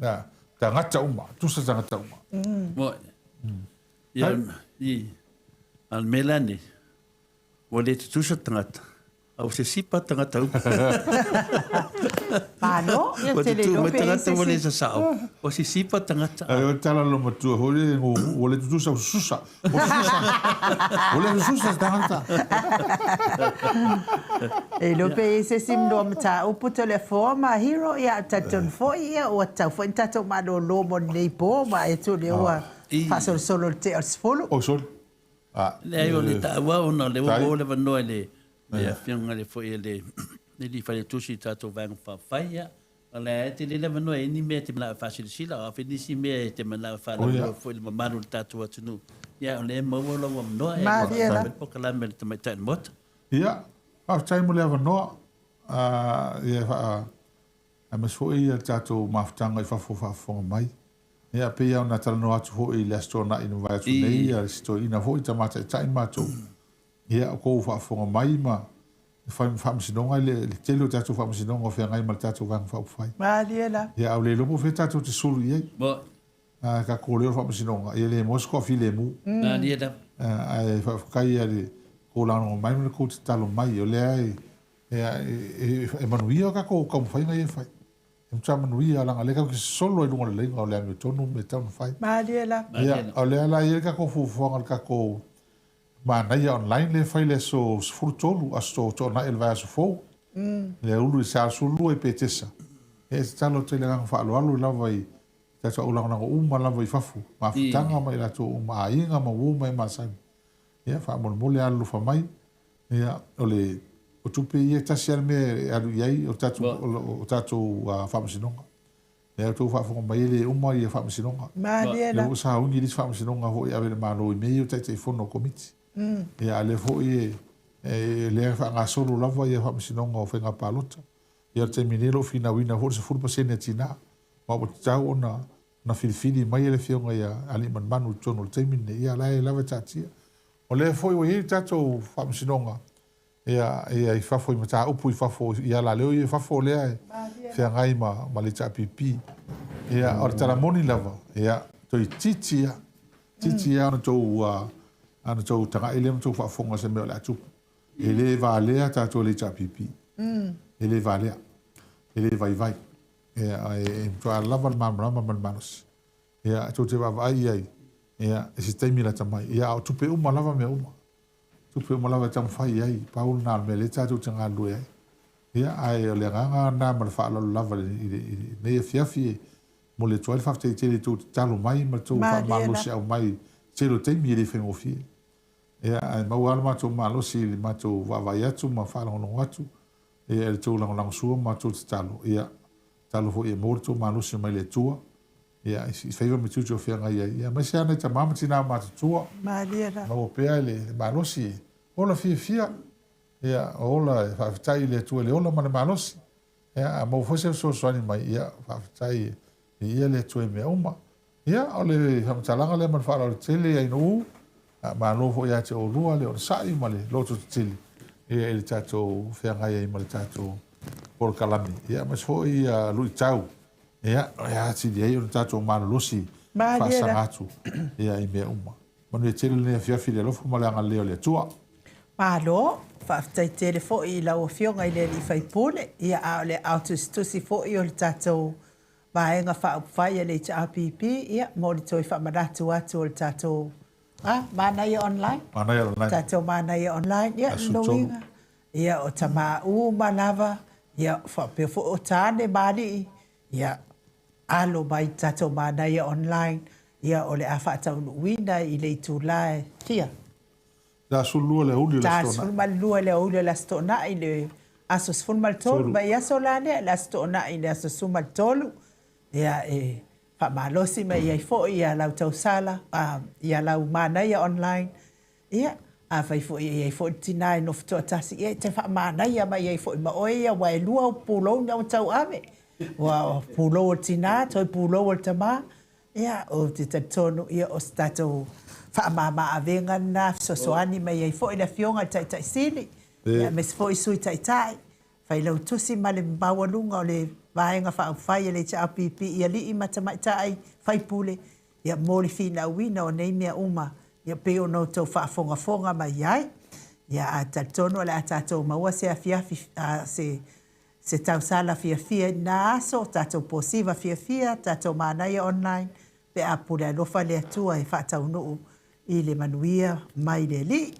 A, tagata uma, tusa tagata uma. Moe. Ia, i, a le mea la nei, Ua le tutusa tagata, a ua sesipa tagata uma. Malo, ia Ua te le tutū iloa mai pe i ai tagata se ua le isi. sasao, ua sisipa tagata. Ae o le tala a lou matua foi lea, ua le tutusa, ua sususa. Ua sususa. Ua le sususa se tagata. E iloa pe i ai se isi mea mataupu Toleafoa ma Hero, ia a o talitonu foi ia ua tatau foi ona tatou malolo mo lenei po ma e tu lea ua faasolosolo i le tea o le 10. Oi sole. Leai, o le taua ona o lea ua maua le avanoa i le Afioga i le foi le Alii Faletusi i le tatou Vaega Faaupufai. Ia, o lea e tele le avanoa e i ai ni mea e te manao e faasilasila, o a foi nisi mea e te manao e faalauiloa foi i le mamalu o le tatou atunuu. Ia, o lea e maua lou avanoa e Malie la. fai le polokalame a le Tamaitai o le Maota. Ia, faafetai mo le avanoa. Ia, faa Aemaise foi le tatou mafutaga i fafo o faafofoga mai. Ia, pei lava ona talanoa atu foi i le Aso Toonai na mavae atu nei, ia si toeaina foi, tama taitai matou. Ia, o kou faafofoga mai ma fai ma faamasinoga i le tele o tatou faamasinoga o feagai ma le tatou Vaega Faaupufai. Malie la. Ia, a ua le iloa po o fea tatou te sulu i ai. A tatou leo i le faamasinoga, ia le maua se toafilemu. Malie la. Ae faafetai i le kou lagolago mai ma le kou tatalo mai, o lea e E manuia tatou taumafaiga ia e fai. E matua manuia leaga o lea tatou te sosolo ai luga o le laina o le amiotonu ma mea e tatau ona fai. Malie la. Ia, o lea la e i ai le tatou fuafuaga o le tatou manaia online lea e fai i le aso 13, aso Toonai o le vaiaso fou. Le aoauli i le sa 12 i Petesa. Ia e tatalo atu ai le agaga faaaloalo lava i tatou au lagolago uma lava i fafo, mafutaga ma i latou uma, aiga ma uo ma e masani. Ia faamolemole alolofa mai. Ia, o le o tupe ia e tasi lava le mea e alu i ai, o tatou, o tatou faamasinoga. Lea tou faafofoga mai e le uma ia faamasinoga. Malie la. Lea ua sauni le isi faamasinoga foi e ave i le Malo i mea ia o Taitaifono o Komiti. Ia a lea foi e, e lea e faagasolo lava ia faamasinoga o faiga palota. Ia o le taimi nei o lo o finauina foi le 10% a tina, ma ua tatau ona ona filifili mai e le Afioga ia Aliimalemanu i totonu o le taimi lenei, ia la e lava e taatia. O lea foi ua i ai le tatou faamasinoga ia, ia i fafo i mataupu i fafo i alaleo ia i fafo lea e feagai ma, ma le HRPP. Ia, o le tala moni lava, ia, toeitiiti lava, itiiti lava ona tou, ona tou tagai lea ma tou faafofoga i se mea o le a tupu. E le valea tatou e le HRPP. E le valea. E le vaivai. Ia, e matua lava le malamalama ma le malosi. Ia, tou te vaavaai i ai, ia, i se taimi lata mai. Ia, a o tupe uma lava mea uma. Tupe uma lava e taumafai i ai, pau lena o le mea lea tatou te galulue ai. Ia, ae o le agaga lena ma le faaaloalo lava i lenei afiafi e momoli atu ai le faafetai tele i le tou tatalo mai ma le tou faamalosiau mai i le tele o taimi e le faigofie. Ia, ae maua lava le matou malosi i le matou vaavaai atu ma faalogologo atu ia i le tou lagolagosua ma tou tatalo. Ia, tatalo foi ia maua le tou malosi mai le Atua ia, i faiva ma tiute o feagai ai, ia, aemaise lava nai tama ma tina matutua. Malie la. Maua pea le malosi e ola fiafia, ia, ola e faafetai i le Atua i le ola ma le malosi. Ia, a maua foi se fesoasoani mai, ia, faafetai e ia le Atua i mea uma. Ia, o le faamatalaga lea ma le faaaloalo tele Ainuu, malo foi ia te oulua le onosai ma le lototetele ia i le tatou feagai ai ma le tatou polokalame. Ia, aemaise foi ia luitau ia, e atili ai ona tatou malolosi faasaga atu ia i mea uma. Manuia tele lenei afiafi i le alofa ma le agalelei o le Atua. Malo, faafetai tele foi i lau Afioga i le Alii Faipule, ia a o le ao tusitusi foi o le tatou Vaega Faaupufai a le HRPP, ia, mo le toe faamanatu atu o le tatou, a, Manaia Online? Manaia Online. Tatou Manaia Online, ia, lona uiga, ia, o tama uma lava, ia, faapea foi o tane ma alii, ia, alo mai i le tatou Manaia Online, ia, o le a faataunuuina i le itula e fia? Ta 12 i le aoauli o le Aso Toonai. Ta 12 i le aoauli o le Aso Toonai i le aso 13, vaiaso la lea, le Aso Toonai i le aso 13, ia e faamalosi mai ai foi ia lau tausala, ia lau manaia online, ia afai foi e i ai foi le tina e nofo toatasi, ia e te faamanaia mai ai foi ma oe ia, aua e lua au pulou na ua tauave, ua pulou o le tina, toe pulou o le tama, Ia, ou te talitonu, ia, o se tatou faamama-avega lena, fesoasoani mai ai foi le Afioga i le Taitai Sili, ia, aemaise foi Sui Taitai, Failautusi ma le maualuga o le Vaega Faaupufai a le HRPP i alii ma tamaitai faipule, ia, mo le finauina o nei mea uma, ia, pei ona outou faafogafoga mai ai. Ia, ae talitonu o le a tatou maua se afiafi, a, se Se tausala fiafia i lena aso, tatou posiva fiafia, tatou manaia online pe a pule alofa le Atua e faataunuu i le manuia mai le Alii.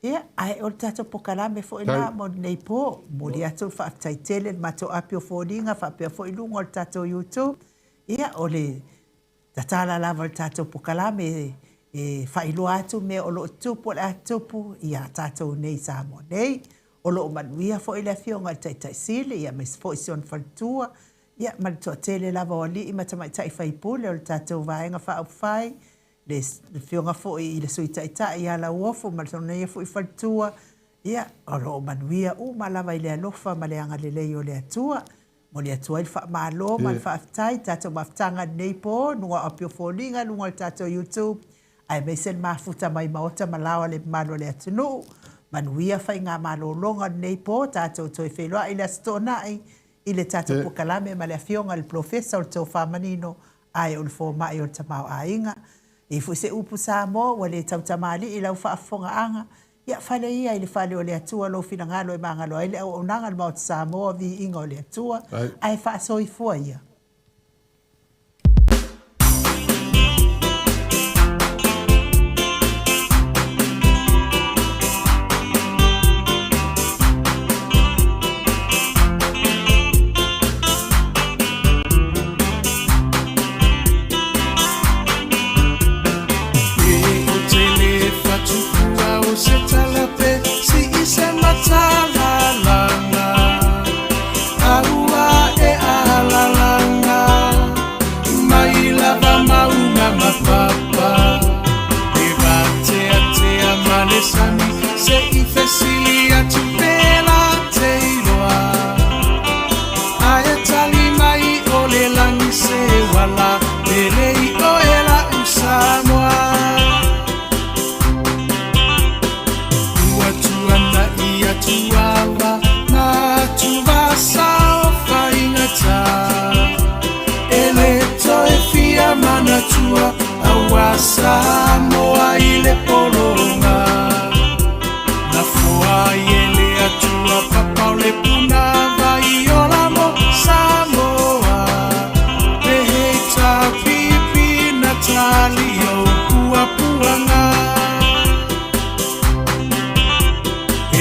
Ia, ae o le tatou pokalame foi la mo lenei po. Momoli atu le faafetai tele i le matou api o foliga faapea foi luga o le tatou YouTube. Ia, o le Tatala lava le tatou pokalame e faailoa atu mea o lo o tutupu o le a tutupu iā tatou nei i Samoa nei. O lo o manuia foi le Afioga i le Taitai Sili aemaise foi si ona faletua ia ma le toatele lava o alii ma tamaitai faipule o le tatou Vaega Faaupufai, le Afioga foi i le Sui Taitai ia Lauofo ma lona ia foi faletua, ia o lo o manuia uma lava i le alofa ma le agalelei o le Atua. Momoli atu ai le faamalo ma le faafetai i tatou mafutaga i lenei po, luga o api o foliga, luga o le tatou YouTube, aemaise le mafuta mai maota ma laoa le mamalu o le atunuu. Manuia faigamalologa o lenei po, tatou toe feiloai i le Aso Toonai i le tatou pokalame ma le Afioga i le Polofesa o le Tofa Manino ae o le Fomai o le Tamaoaiga. E i ai foi se upu Samoa ua le tautamalii i lau faafofogaaga, Ia fale ia i le fale o le Atua lou finagalo e magalo ai le auaunaga a le Maota Samoa, viiga o le Atua, ae faasoifua ia. fesili atu pe la te iloa. Ae tali mai o le lagi se uala pele i oe la'u Samoa. Ua tuana'i atu ava ma atuvasa o faigata. E le toe fia manatua auā Samoa i le pologa. Nafoa ai e le Atua papa o le punavai ola mo Samoa. Le HRPP na tali ou puapuaga.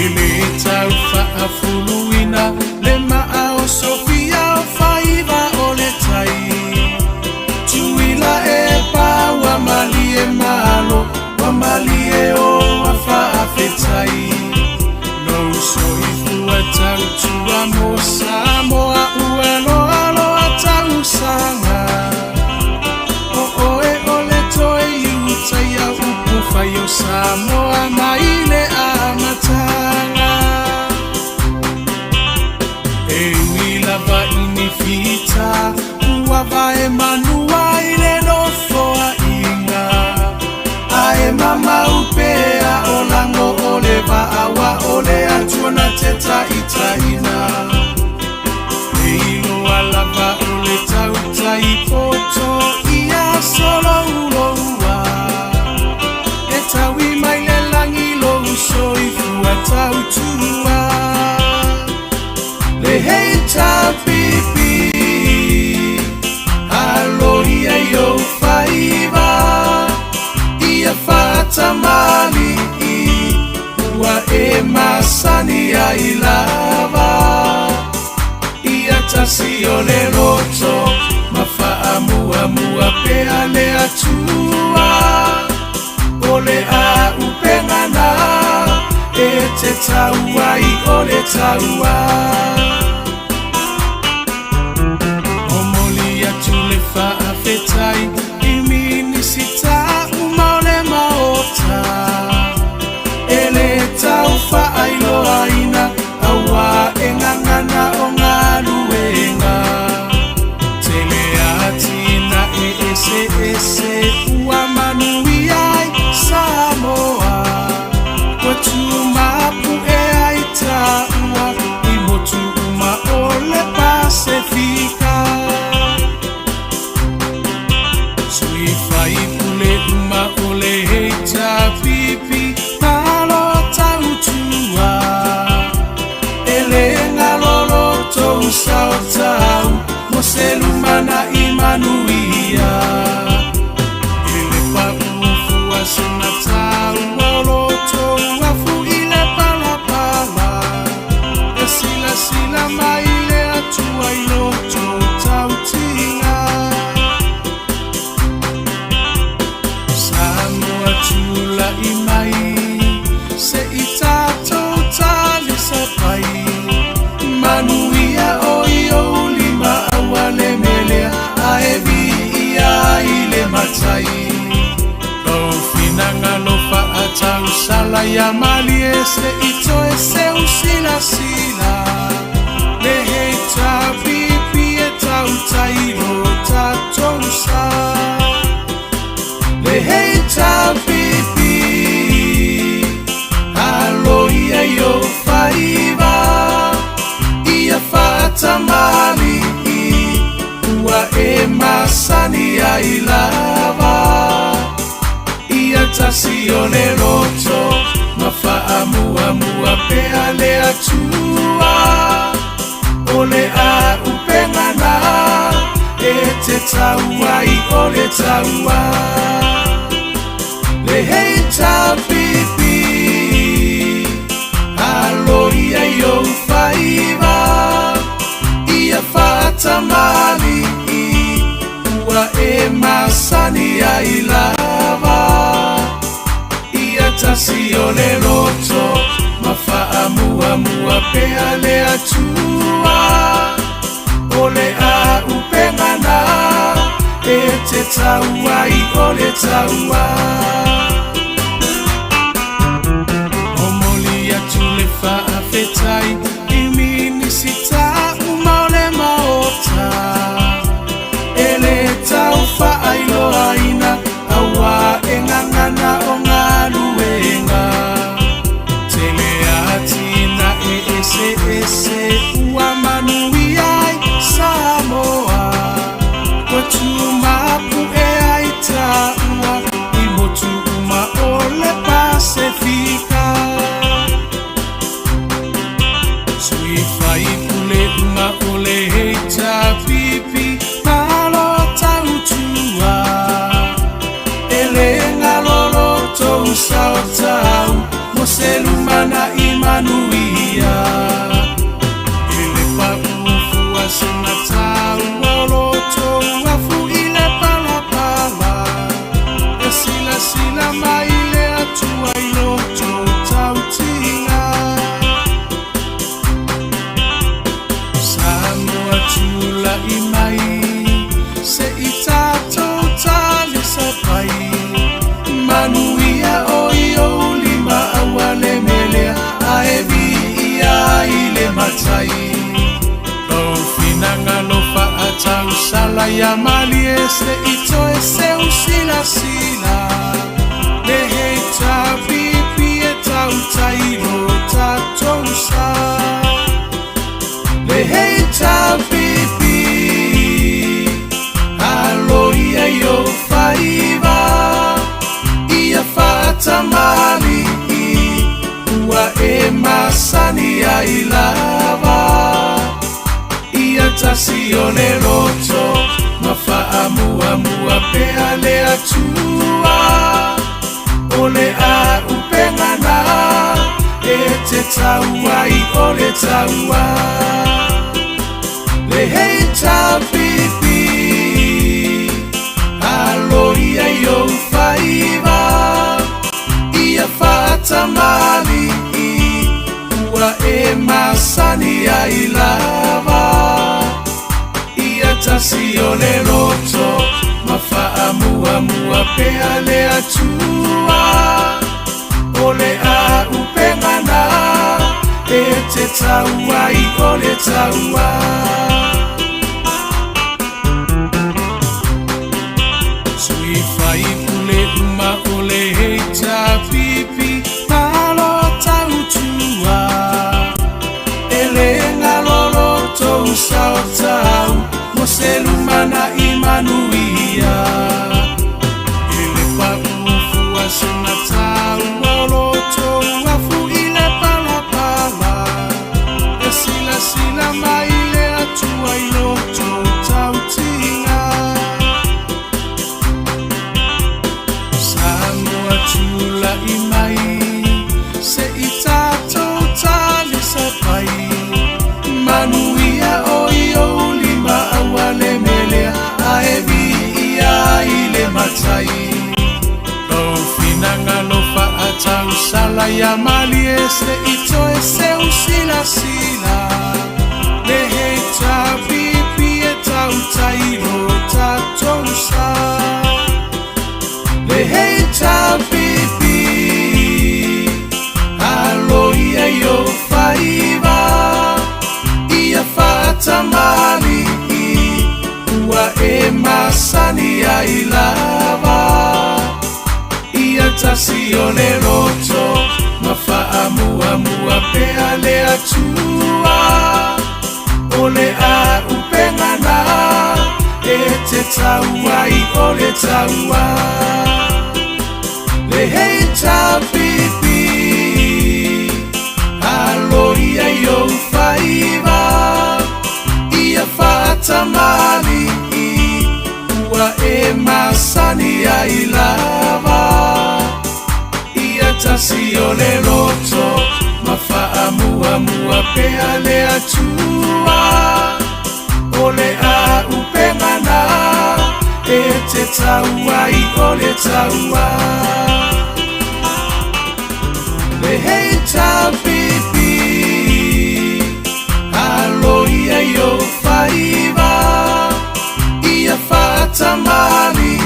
E le tau faafuluina le maa o Sofia o faiva o le tai. Tuila e pa ua malie malo, ua malie o afaafetai. Lou soifua tautua mo Samoa ua loaloa tausaga. O oe o le toe iutaia upu fai o Samoa mai le amataga. E ui lava i ni fita ua vae manua i le nofoaiga. Ae mamau pea o lago o le vaa ua o le Atua na te taitaiina. E iloa lava o le tautai poto ia solouloua. E taui mai le lagi lou soifua tautua. Le HRPP aloia i ou faiva ia faatamali'i ua e masani ai lava. Ia tasi o le loto ma faamuamua pea le Atua. O le auupega na e te tau ai o le taua. Momoli atu le faafetai i Minisita uma o le Maota. E le tau faailoaina auā e gagana o galuega. Tele atinae eseese ua manuia ai Samoa. Ua tumapu'e ai taua i motu uma o le Pasefika. Sui faipule uma o le HRPP malo tautua. E le galo lo tou sao tau mo se lumana'i manuia. E le paʻu fua sina taua o lo tou afu i le palapala. E silasila mai le Atua i lo tou tautiga. Samoa tula'i mai se'i tatou talisapai. Manuia o i ou lima auā le melea ae viia ai le Matai. Lou finagalo faatausala ia malie se'i toe seu silasila. Le HRPP e tautai lo tatou sa. Le HRPP aloia i ou faiva ia faatamali'i ua e masani ai lava. Ia tasi o le loto ma faamuamua pea le Atua. O le auupega na e te tau ai o le taua. Le HRPP aloia i ou faiva ia faatamali'i ua e masani ai lava. Ia tasi o le loto ma faamuamua pea le Atua. O le auupega na e te tau ai o le taua. Momoli atu uma o le HRPP Malo tautua E le galo lo tou sao tau Mo se lumanai manuia E le paʻu fua segatā Ua o lo tou afu i le palapala E silasila mai le Atua i lo tou tautiga Samoa tulai mai se i tatou talisapai Manuia o i ou lima aua le melea Ae viia ai le Matai Lou finagalo faatausala ia malie se i toe seu silasila Le HRPP e tautai i lo tatou sa Le HRPP Alo ia i ou faiva Ia faatamalii Ua e masani ai lava Ia tasi o le loto Ma faamuamua pea le Atua O le auupega na E te tau ai o le taua Le HRPP Alo ia i ou faiva Ia faatamalii Ua e masani ai lava Ia tasi o le loto Ma faamuamua pea le Atua O le auupega na E te tau ai o le taua Sui faipule uma o le HRPP Malo tautua E le galo lo tou sao tau Mo se lumanai manuia E le paʻu fua segatā Ua o lo tou afu i le palapala E silasila mai le Atua i lo tou tautiga Samoa tulai mai se i tatou talisapai Manuia o i ou lima aua le melea Ae viia ai le Matai Lou finagalo faatausala ia malie se i toe seu silasila Le HRPP e tautai i lo tatou sa Le HRPP Alo ia i ou faiva Ia faatamalii Ua e masani ai lava Ia tasi o le loto Ma faamuamua pea le Atua O le auupega na E te tau ai o le taua Le HRPP Alo ia i ou faiva Ia faatamalii Ua e masani ai lava Ia tasi o le loto Ma faamuamua pea le Atua O le auupega na E te tau ai o le taua Le HRPP Alo ia i ou faiva Ia faatamalii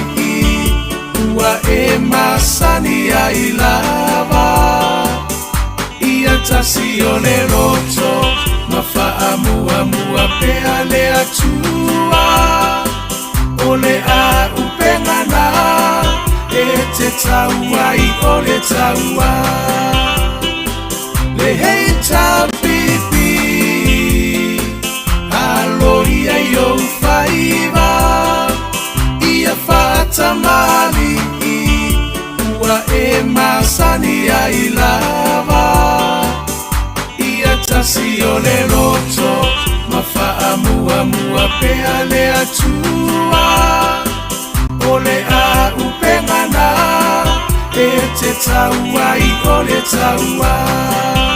Ua e masani ai lava Ia tasi o le loto Ma faamuamua pea le Atua O le auupega na E te tau ai o le taua Le HRPP Alo ia i ou faiva Ia faatamalii Ua e masani ai lava Ia tasi o le loto Ma faamuamua pea le Atua, o le a'upega na e te tau ai o le taua.